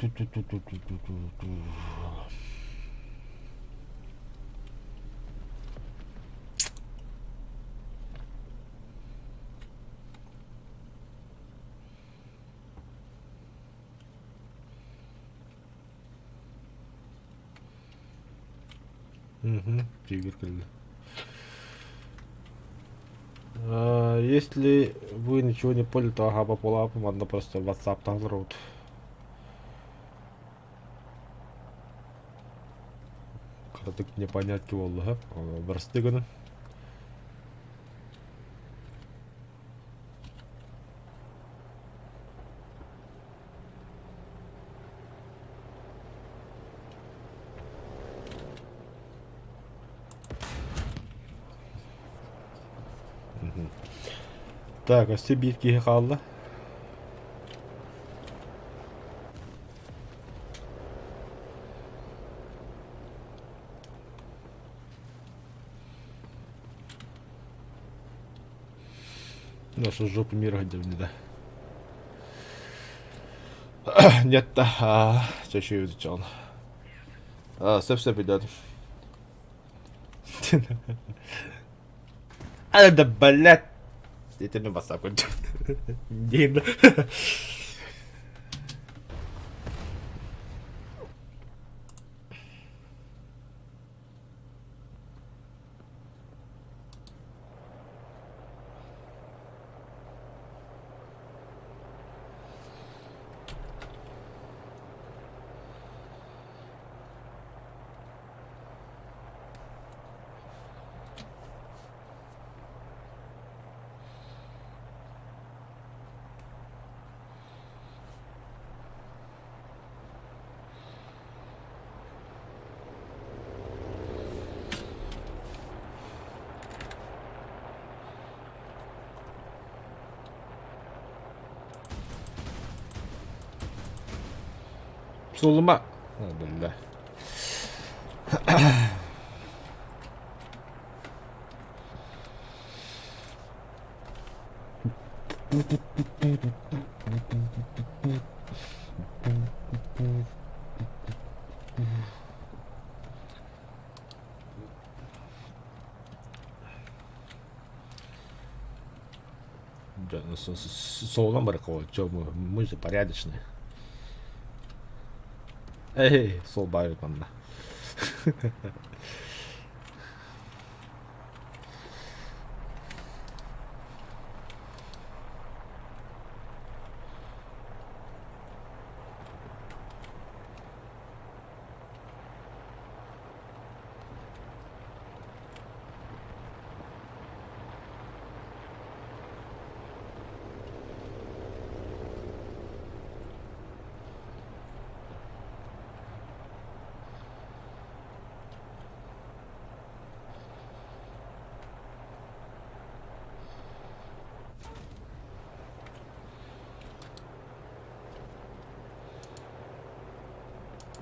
Ту-ту-ту-ту-ту-ту-ту. Угу, тигр кэллэ. Если вы ничего не поняли, то ага пополам, манна просто WhatsApp таһылар Кыратык непонятки буолла, Бырастыы гынан. Так, өссө биир киһи хаалла. Наша жопа мира да. Нет да, чэчүү дьон. Сөп-сөп билэдим. А да блядь. Это мен бастап көрдүм. Дейм. Суолума биллэ. Да, ну, солом барахоло, мы же порядочные. Эй, сол баар манна.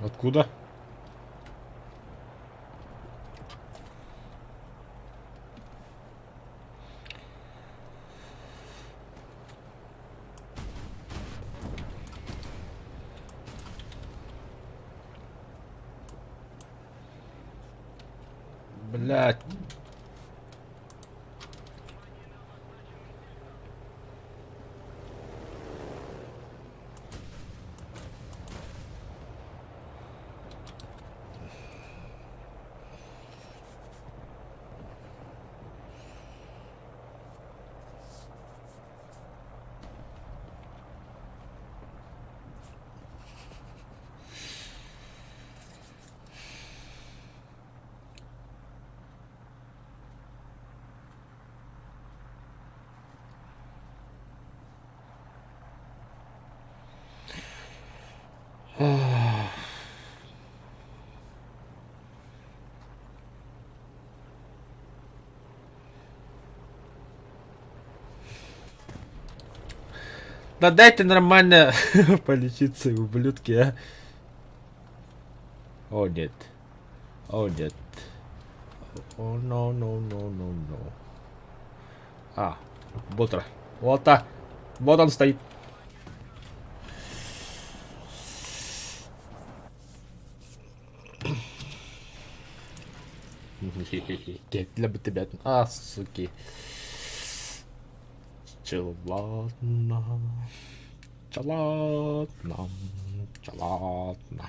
Откуда? Блять. Да дайте нормально полечиться, ублюдки, а. О, нет. О, нет. О, no, no, no, no, no. А, ботра. Вот так. Вот он стоит. Для бы тебя. А, суки. Челладно. Челладно. Челладно.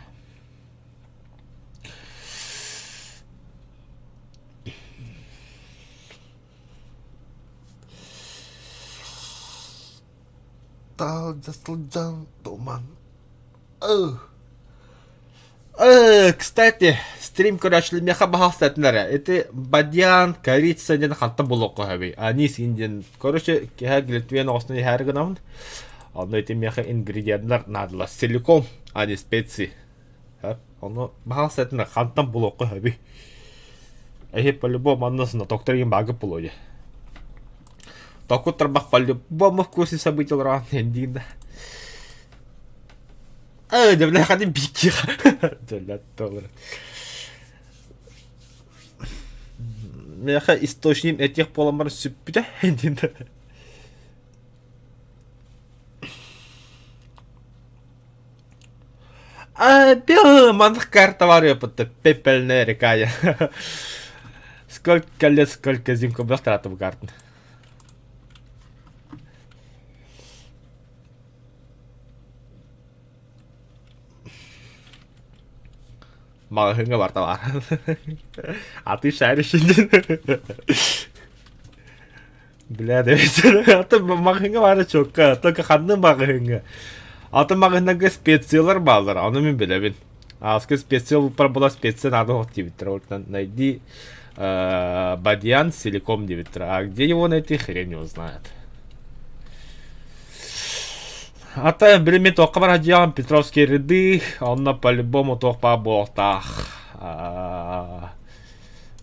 Таһырдьа сылдьан туман Кстати, стрим көрөөччүлэр миэхэ баһаалыста этилэр Ити бадьян, корица диэн хантан булуохха сөбүй? Анис индиан. Короче, киһи глютен оҕустан иһээри гынабын. Онно ити миэхэ ингредиеннэр наадалар. Силикон, а не специи. Ону баһаалыста этилэр хантан булуохха сөбүй? Эһи по-любому манна знатоктар игин баагып булуо дии. Токку тарбах по-любому в курсе событий олорон диин да. Э, бля, ходи бики. Бля, доллар. Меха источник этих поламар сүппүтэ диин да. А, бил маннык карта бар ыппытта пепельная река. Сколько лет, сколько зим кобых таратып картын. Маҕаһыыҥҥа барта баар. А ты шаришь Бля, аты маҕаһыыҥҥа баара чуокка, только ханны маҕаһыыҥҥа. Аты маҕаһыыннарга специялар бааллар, ону мин билэбин. Ааска специя уппар була специя надо вот диэбиттэр. Вот найди бадьян силиком диэбиттэр. А где его найти, хрен его знает. Ата билимин туохха бар дьиэҕин Петровские ряды, онно по-любому туох баар буолуохтаах.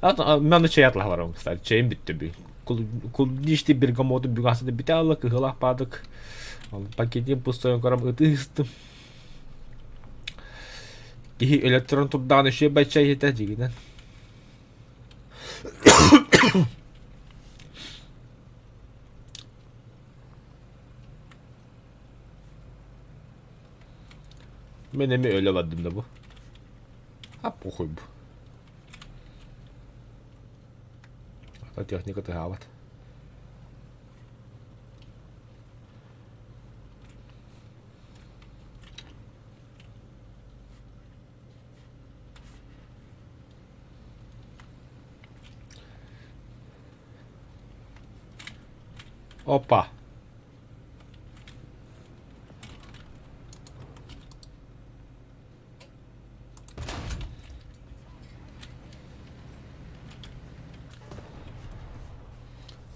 Мен чэй атлаһаларым, кстати, чэйим бүттэ бүгүн. Кулдишти бергамоту бүгасыны бүтэ алла кыһылаах паадык. Пакетин пустойун көрөм ытыыстым. Киһи электрон турдаҕына үчүгэй бачча иһитэ дьигинэн. Мен эми өлө бардым да бу. А похуй бу. Ата техника тыһаабат. Опа.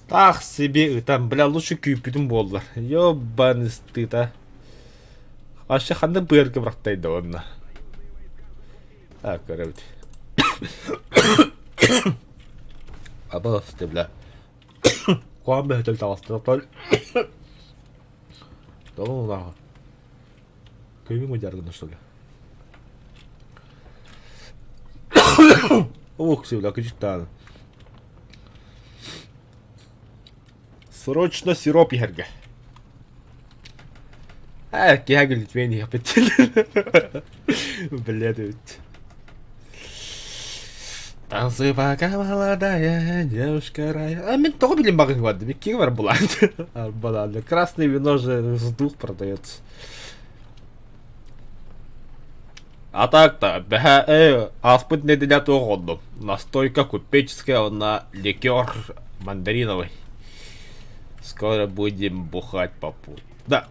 Таах себе ытан, бля, лучше күүппүтүм буоллар. Ёбаный стыд, а. Вообще ханна быарга бырахтайда онно. Так, көрөбүт. Абаласты, бля. Куһаҕан бөһөтөл таҕыстар. Тоҕо улахан? Көймү мудьаргына что ли? Ох, всегда кычытааны. Срочно сироп иһэргэ. Э, киһи глитвейн иһэппит. Блядь, ведь. Танцуй пока молодая девушка рая. А мен тоҕо билим багын барды. Биккиге бар булаан. Банально. Красное вино же с двух продается. А так-то, бэһэ, ааспыт нэдиэлэ туох оллум. Настойка купеческая, на ликер мандариновый. Скоро будем бухать попу. Да.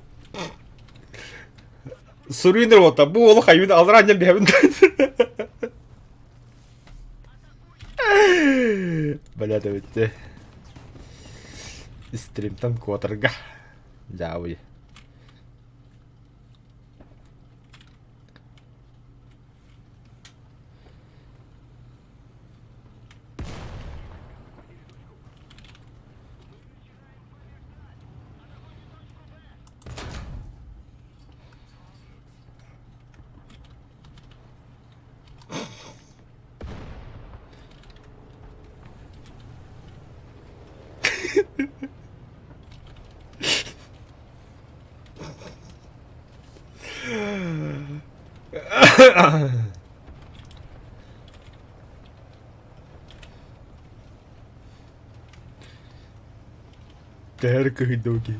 Суруйнер вот, бу ол хайын алра аннан биһэбин. Блядь, эбитте. Стримтан куотарга. Дьаабый. Төһөр кыһыйда киһи.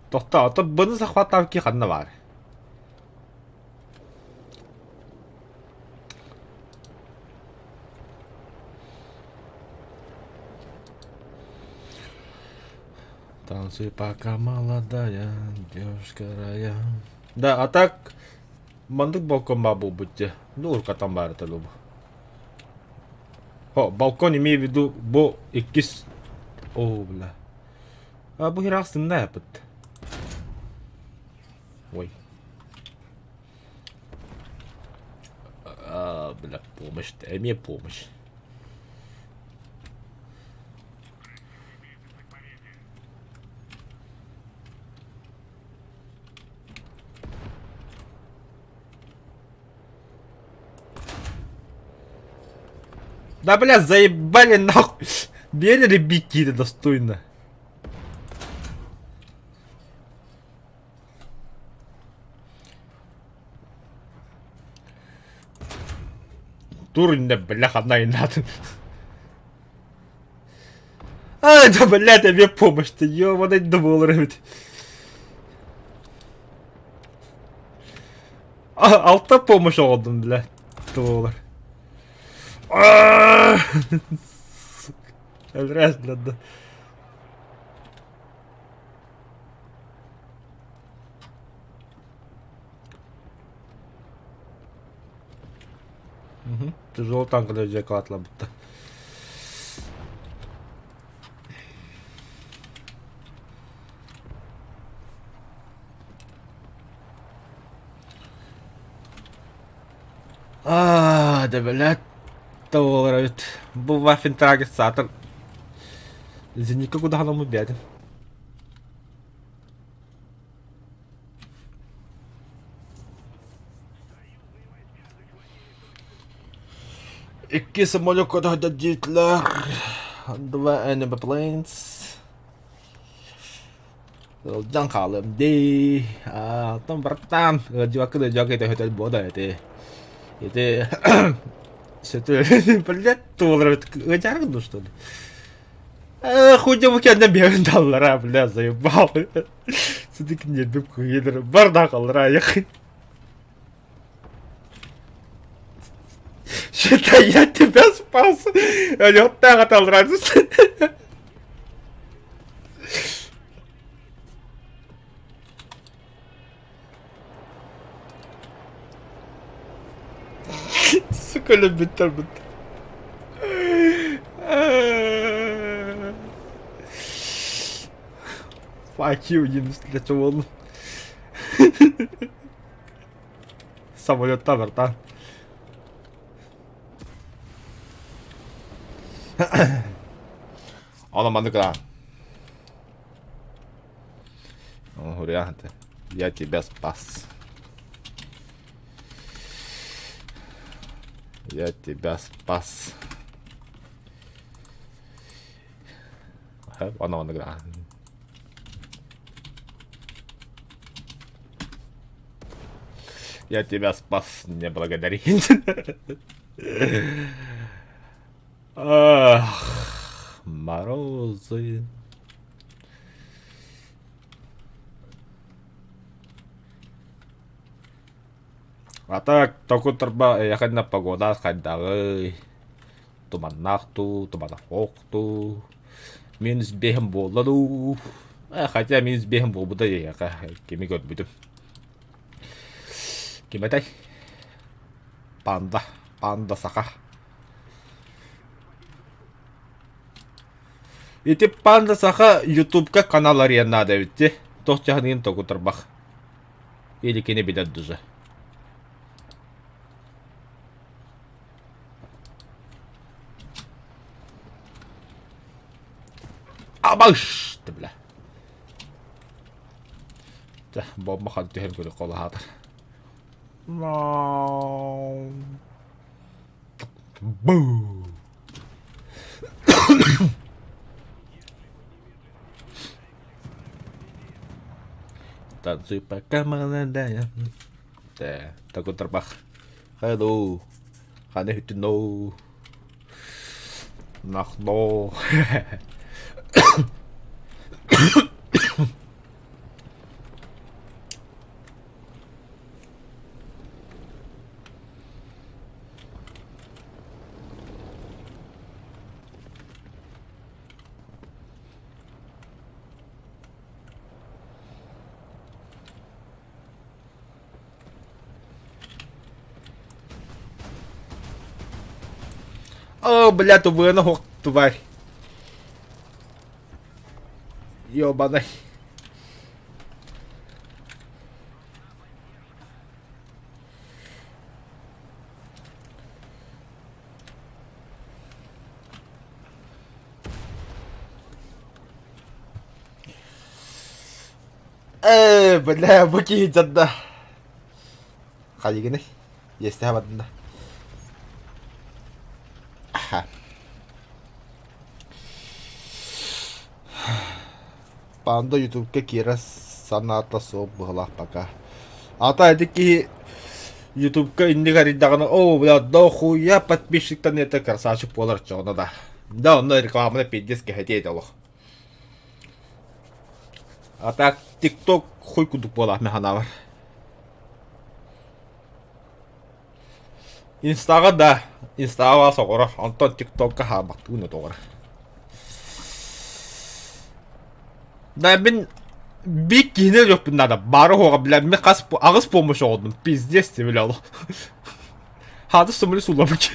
Тохтоо, бұны захваттаабыт киһи ханна баар? Танцуй пока молодая, девушка рая. Да, а так маннык балкон баа буолбут дии. Ну, уруккаттан баар этэ бу. О, балкон имею в виду бу иккис... О, бля. А бу хираах сынна япыт. Ой. А, бля, помощь, дай мне помощь. Да бля, заебали нахуй. Бери бить достойно. Тур иннэ бля ханна айнаатын. А, да блядь, тебе помощь ты, ёбаный доллар эбит. Алта помощь оҕолдум, бля, доллар. Өлрәс, бля, да. Тяжелый танк дьэ Аа, да блядь, буолар эбит. Бу Ваффентрагер саатар Зенитка кудаһанаммыт бэйэтин. Икки самолёкка диэтилэр. Два enemy planes. Сылдьан хаалыам дии. Оттон братан, ыалдьыбакка да ыалдьыбакка өтөһөтөл буода ити. Ити сөтү блядь, туолар ыалдьааргын дуу что ли? Хуйня бу кэннэ биэрэн даллара, бля, заебал. Сидик нербим кыйыдыр, бар да қаллара аяқ. Считай, я тебя спас. Лёттаға талдырасыз. Сука, любит бит. Fuck you, диэн буоллум. Самолеттан братан. Оно маннык гына. Я тебя спас. Я тебя спас. Оно маннык гына. Я тебя спас, не благодари. Ах, морозы. А так, току турба эйэхэннэ погода хайдаҕый? Туманнаах дуу, тумана суох дуу? Минус биэһим буолла дуу? Хотя минус биэһим буолбута эйиэхэ кими көрбүтүм. Ким этэй? Панда. Панда саха. Ити Панда саха Ютубка канал арыйан наада эбит дии. Туох дьаһаныгын токутарбах. Или кини билэр дуже. Абаш! Бля. Бомба хан түһэн көрө колаһаатар. Бу. Танцуй пока молодая. Тэ, такой тарбах. Hello. Ханы хүтүнөө. Нахно. О, бля, тубыаны хук тварь. Ёбаный. Ээ, бля, бу киһи дьадда. Хайыгыный? Иэстэһэ бардын да. Панда ютубка киирэр санаата суох быһыылаах пока. Ата ити киһи ютубка инник арыйдаҕына оо бля дохуя подписчиктан это красавчик буолар чоҕуна да. Да онно рекламаны пиздец кэһэтиэ этэ олох. А так тикток хуй курдук буолаах мин санаабар. Инстаҕа да, инстаҕа соҕоро, онтон тиктокка хаалбаттыгын отоҕор. Да мин биир киһини өлүөхпүн наада, баара суоҕа бля мин хас аҕыс помощь оҕодум, пиздец ти бля олох. Хаады сымыры суулабыт.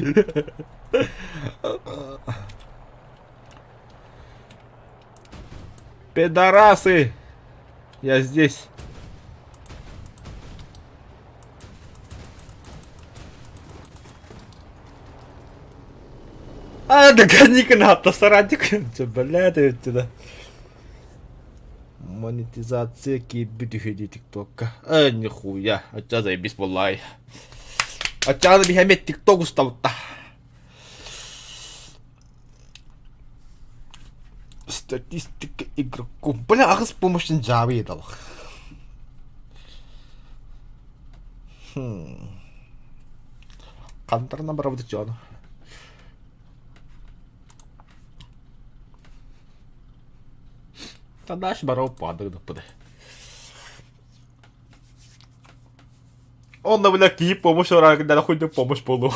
Пидорасы! Я здесь. А, да гони-ка на саратик. Че, бля, ты сюда. Монетизация киирбит үһү дии тиктокка. Э, нихуя. Ачча заебись буоллаай. Аччааны биһэмэ тикток устабытта. Статистика игроков. Бля, аҕыс помощын дьаабы едалах. Хантарынан барабыт дьону. Тадаш барау падыгдыппыды. Онно бля киһи помощь ораагындара хуйда помощь болу.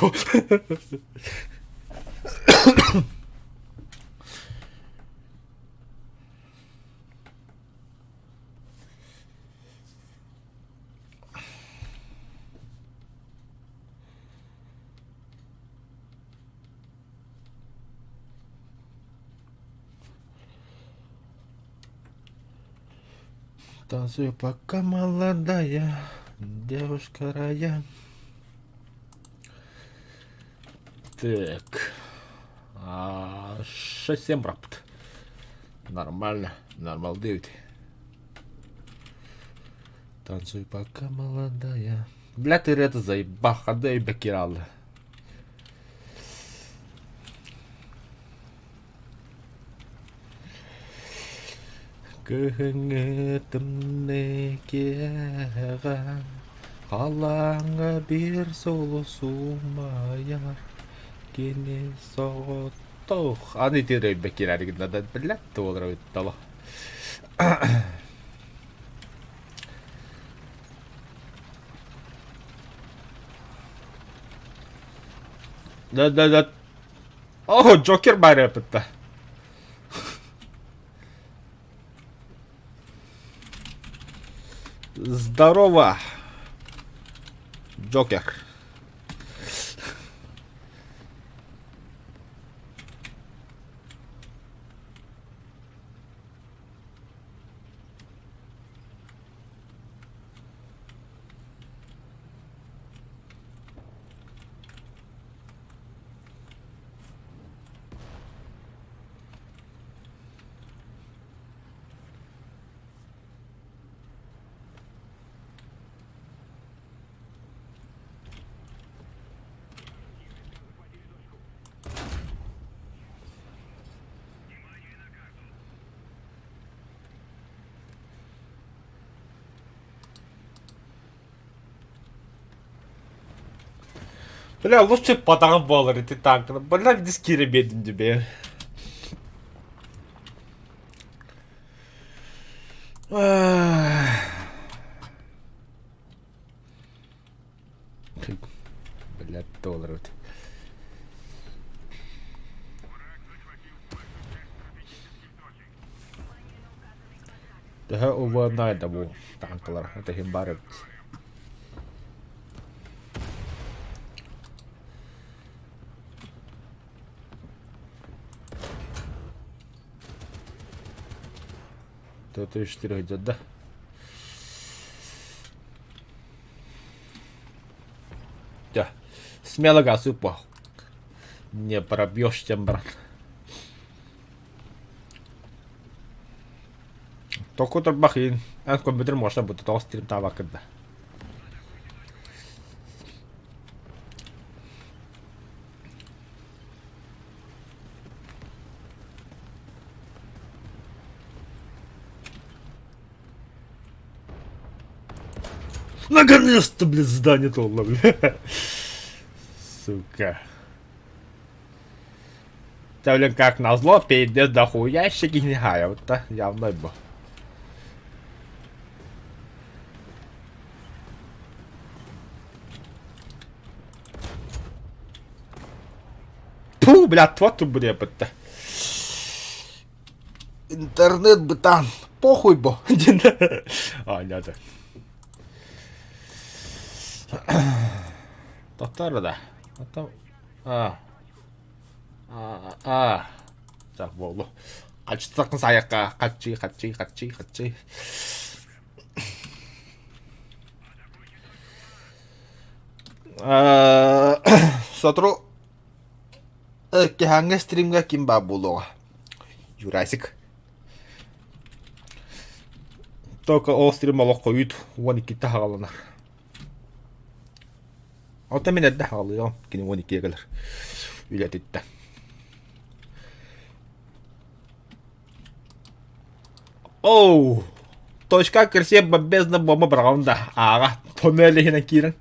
Танцую, пока молодая девушка рая. Так. А, 6-7 рапт. Нормально. Нормал 9. Танцуй, пока молодая. Бля, ты это заебах, отдай бекирал. Кыһыҥҥы тымныы киэһэҕэ халлааҥҥа биир сулус умайар, кини соҕотох Аны ити ырыайбыт киирээри гынна да биллэр туолара ыттало. Да да да О, Джокер баар эппитта. Здорово, Джокер. Бля, лучше патаҕым буолар ити танканы. Бля, дис киирэ биэрдим дии Бля, доллар вот. Төһө убуоннай да бу танкалар это иһин баар эбит. Т-34 идет, да? Да. Смело газ упал. Не пробьешь тем, брат. Току турбах иин. Эн компьютер можно будет тоҕус стрим таабаккын да. Наконец-то, блин, задание туолла, бля. Сука. Та, блин, как назло, пиздец дохуя щеки вот та явно бу. Пу, бля, вот тут бля, бытта. Интернет бытан, похуй бо. А, надо. Тохтор да. А. А, а. Так, буоллу. Хаччытакын сайакка, хаччы, хаччы, хаччы, хаччы. Сотору киһаҥҥа стримҥа ким баар буолуоҕа? Юрасик. Только ол стрим олоххо үүт 12-те хаҕаланар. Оттон мин эрдэ хаҕалыаҕым, кини 12-гэ кэлэр үлэтиттэн. Оу! Точка кирсиэ бомбезна бомба быраҕабын да ааҕа тоннель иһинэн киирэн.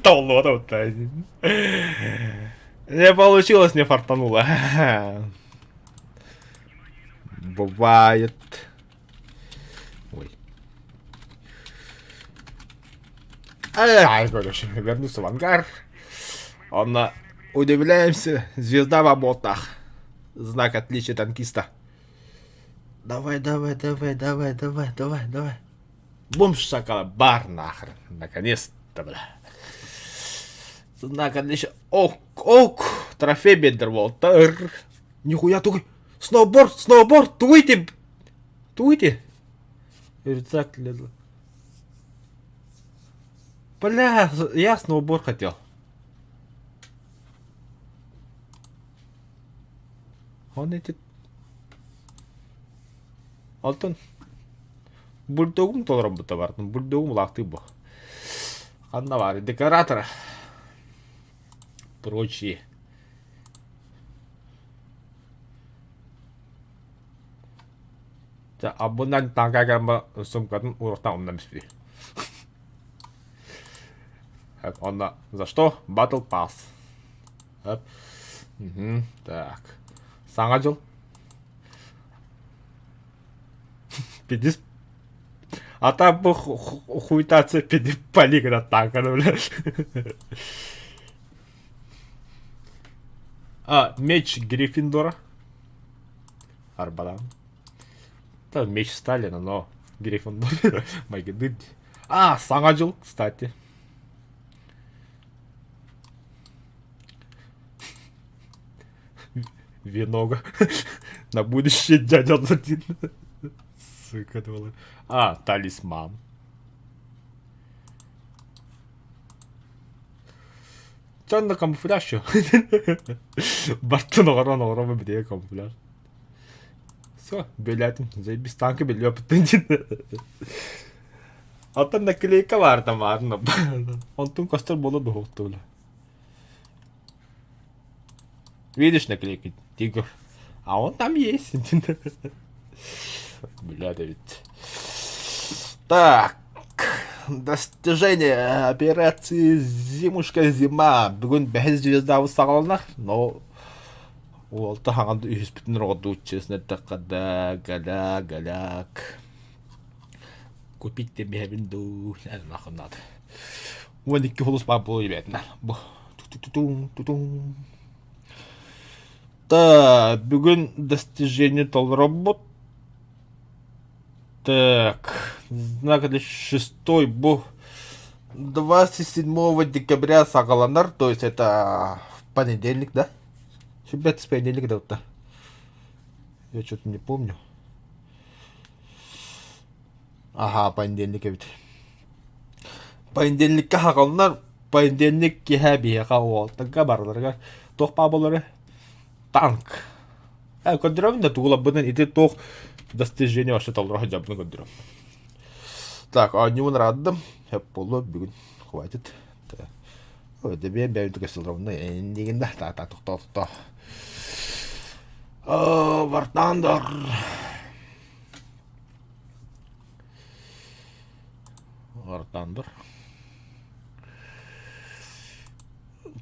Толлуота Не получилось, не фартануло. Бывает. Ой. Ай, короче, вернулся в ангар. Он удивляемся, звезда в обмотах. Знак отличия танкиста. Давай, давай, давай, давай, давай, давай, давай. Бум шакала бар нахрен. Наконец-то, бля. Знак отличия. Ок, ок, трофей Бендерволтер. Нихуя тугуй. Сноуборд, сноуборд, туйте. Туйте. Рюкзак для... Бля, я сноуборд хотел. Он эти... Алтын бульдогум толорбута бардым. Бульдогум улаахтыы бу. Ханна баар декоратор. Прочие. Дьэ, абынан таҥка гамма сумкатын уруктан умнан биспи. Онно за что? Battle Pass. Угу, так. Саҥа дьыл. Пидис. А там бу хуйтаться пиди полигона танка, бля. А, меч Гриффиндора. Арбадан. Там меч Сталина, но Гриффиндор. Майгыды. А, Саҥа дьыл, кстати. Виного. На будущее дядя Аладдин. Сука, думала. А, талисман. Чонно камуфляж що. Бартын оҕорон оҕорон битигэ камуфляж. Все, билэтим. Заебись танка билиэппиттэн дин. Оттон наклейка баар там баар. Онтун көстөр буола дуһуктуулу. Видишь наклейки? Тигр. А он там есть. Бля, да ведь. Так. Достижение операции «Зимушка зима». Бүгүн бэһис звездабыт саҕаланар, но уолта хаҥан үһүспүтүн роҕордуу честно эттэххэ да галя галяк купить биһэбин дуу нахуй надо 12 холус баар буолуо ребятна бу тутун тутун Так, бүгүн достижение толоробут. Так, знак это шестой бу 27 декабря саҕаланар, то есть это в понедельник, да? Ребята, с понедельника да Я что-то не помню. Ага, понедельник эбит. Понедельникка хаҕаланар, понедельник киэһэ биһиэхэ уолтарга барыларыгар туох баа буолары? Танк. Э, көрдөрөбүн да тугулаппытын ити туох достижение вообще толоро сылдьабын көрдөрөм. Так, оонньуубун ырааттым. Сөп буолуо бүгүн. Хватит. Дэбиэ бэйэм түгэс иннигин да та та тохтоо тохтоо. Вартандер. Вартандер.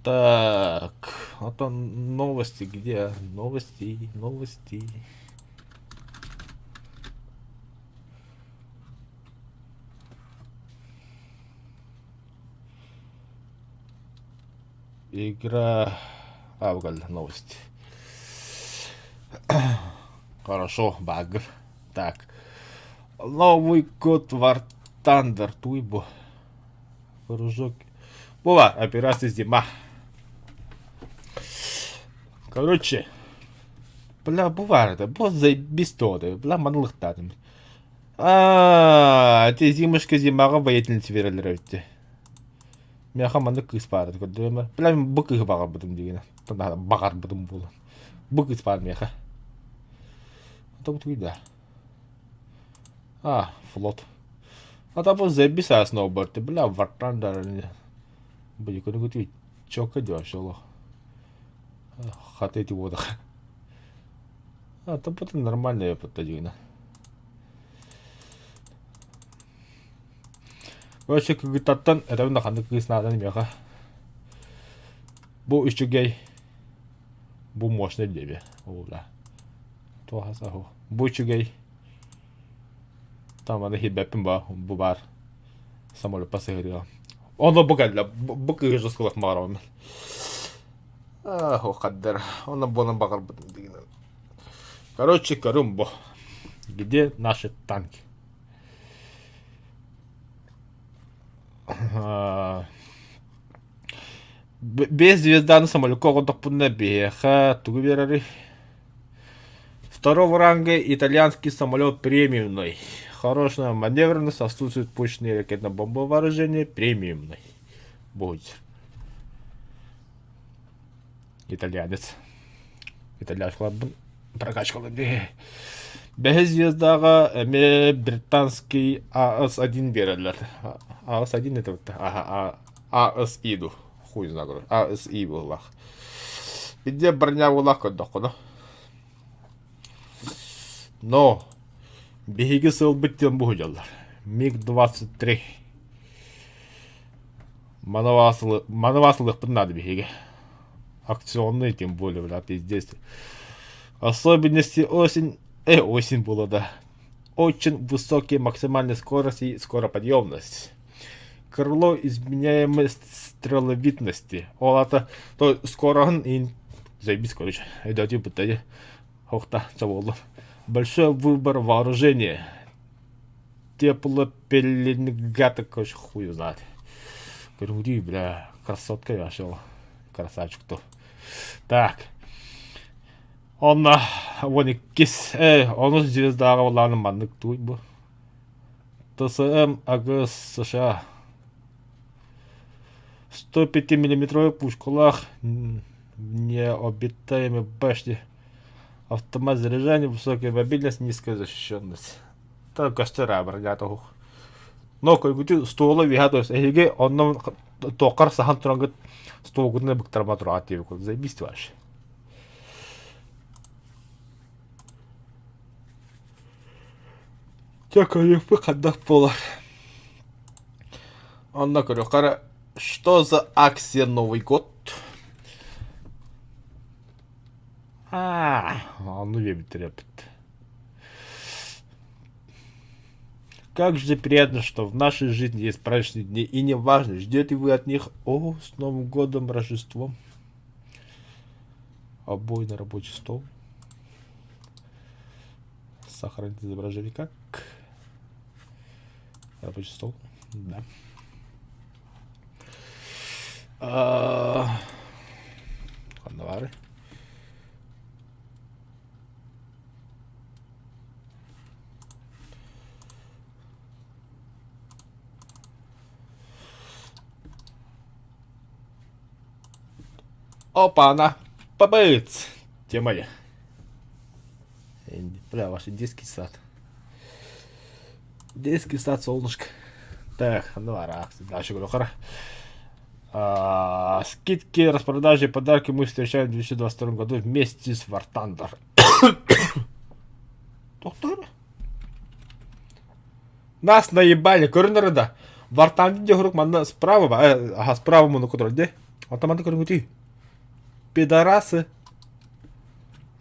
Так, а то новости где? Новости, новости. Игра... А, новости. Хорошо, баг. Так. Новый год War Thunder туйбу. Кружок. Була операция зима. Короче, бля, бу баар этэ, бу заебись тоҕо бля, манылыктаатым. Аа, ити Зимушка зимаҕа воятельница биэрэллэр эбит дии. Миэхэ маннык кыыс баар этэ көрдөрөмөр. Бля, мин бу кыыһы баҕарбытым диигинэ. Баҕарбытым буолан. Бу кыыс баар миэхэ. Ата бу тугуй да? А, флот. Ата бу заебись аа сноуборд. Бля, вартан да. Бля, көнүгүтүй чётко вообще олох. Хата эти водах. А, то потом нормально я подтадигна. Короче, кыгыттаттан этэбин да ханнык кыыс наадан миэхэ. Бу үчүгэй, бу мощный диэби. Ол да. Туоха саху. Бу үчүгэй. Там аны хибэппин ба, бу бар. Самолет пассажирга. Оно бу кэллэ, бу кыыһы жескалах баҕарабын. Ах, хаддар. Онно буолан баҕарбытым дигинэн. Короче, көрүм бу. Где наши танки? Без звезданы самолекка оҕордохпуна биһиэхэ тугу биэрэрий? Второго ранга итальянский самолет премиумный. Хорошая маневренность, отсутствует пушечное ракетно-бомбовое вооружение, премиумный. Будет. Итальянец. Итальяшкаларбын прокачкалар дии. Бэһис звездаҕа эмиэ британский АС-1 биэрэллэр. АС-1 это вот ага, АСИ ду. Хуй знает, АСИ буоллах. Виде броня буоллах көрдөххүнэ. Но биһиги сылбыт диэн буһуйаллар. МиГ-23. Манаваасылыахпын наада биһиги. Акционный тем более, бля, пиздец. Особенности осень, осень было, да. Очень высокие максимальная скорость и скороподъемность. Крыло изменяемой стреловидности. Ол ата, то скороһын ин заебись, короче. Өйдөтүү быттайы. Хохта, чаболу. Большой выбор вооружения. Теплопеленгата, короче, хуй знает. Говорю, бля, красотка я шел. Красавчик то. Так. Онно уон иккис, онус звездаҕа былааны маннык туй бу. ТСМ АГС США 105-миллиметровый пушкалаах необитаемой башни автомат заряжания, высокая мобильность, низкая защищенность. Та көстөр абыргаата уһук. Но көргүтү стуола үһэ то есть эһиги онно туоххар сахан турангыт стуолгутун быктарма тураат диэбит заебись вообще. Дьэ көрүөхпүт хайдах буолар. Онно көрүөххэ что за акция Новый год? Аа, ону диэбиттэр эппит. Как же приятно, что в нашей жизни есть праздничные дни, и не важно, ждете вы от них, о, с Новым годом, Рождеством. Обои на рабочий стол. Сохранить изображение как? Рабочий стол. Да. Ханнавары. Опа-на! Пабыц! Тема я. Бля, ваш детский сад. Детский сад, солнышко. Так, ну дальше говорю. Скидки, распродажи, подарки мы встречаем в 2022 году вместе с War Thunder. Доктор? Нас наебали, көрүнөр да. War Thunder диэн манна справа, ага, справа муну көтөр де. Онтон манна көрүҥүтүй. Пидорасы.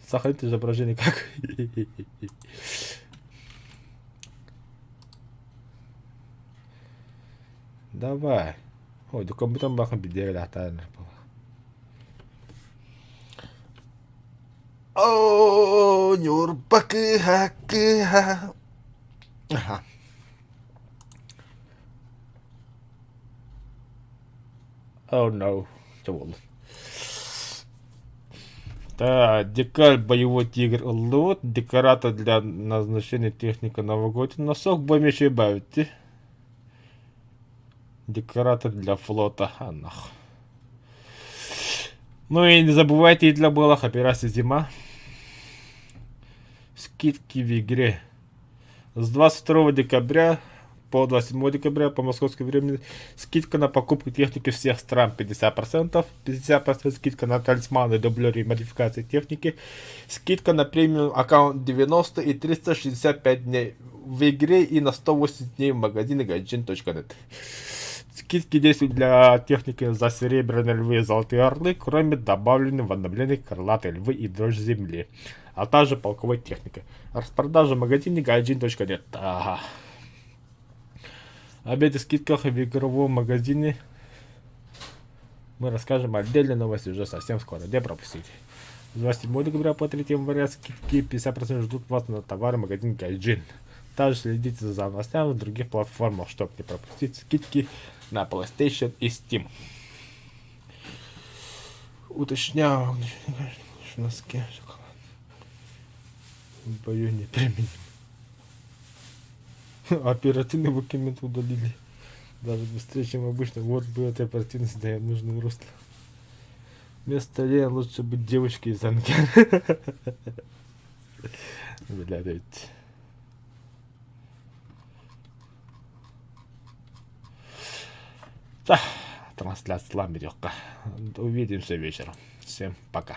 Сохранить изображение как? Давай. Ой, компьютер бахан бидиэлэхтаан. Оо, Ньурба кыыһа, кыыһа. Аха. Oh no. Чэ буоллун. Да, декаль боевой тигр ыллыбыт. Декоратор для назначения техника новогодний носок бомечей бавити. Декоратор для флота. А нах. Ну и не забывайте и для былых операция «Зима». Скидки в игре. С 22 декабря по 27 декабря по московскому времени скидка на покупку техники всех стран 50%, 50% скидка на талисманы, дублеры и модификации техники, скидка на премиум аккаунт 90 и 365 дней в игре и на 180 дней в магазине gaijin.net. Скидки действуют для техники за серебряные львы и золотые орлы, кроме добавленных в обновлении крылатые львы и дрожь земли, а также полковой техники. Распродажа в магазине gaijin.net. Ага. Об этих скидках в игровом магазине мы расскажем отдельно новости уже совсем скоро. Не пропустите. С 27 декабря по 3 января скидки 50% ждут вас на товары магазин Gaijin. Также следите за новостями в других платформах, чтобы не пропустить скидки на PlayStation и Steam. Уточняю, носки, шоколад. В бою не применим. Оперативный документ удалили. Даже быстрее, чем обычно. Вот бы этой оперативности дает нужное русло. Вместо Лен лучше быть девочкой из Ангера. Бля, ведь. Да, трансляция Увидимся вечером. Всем пока.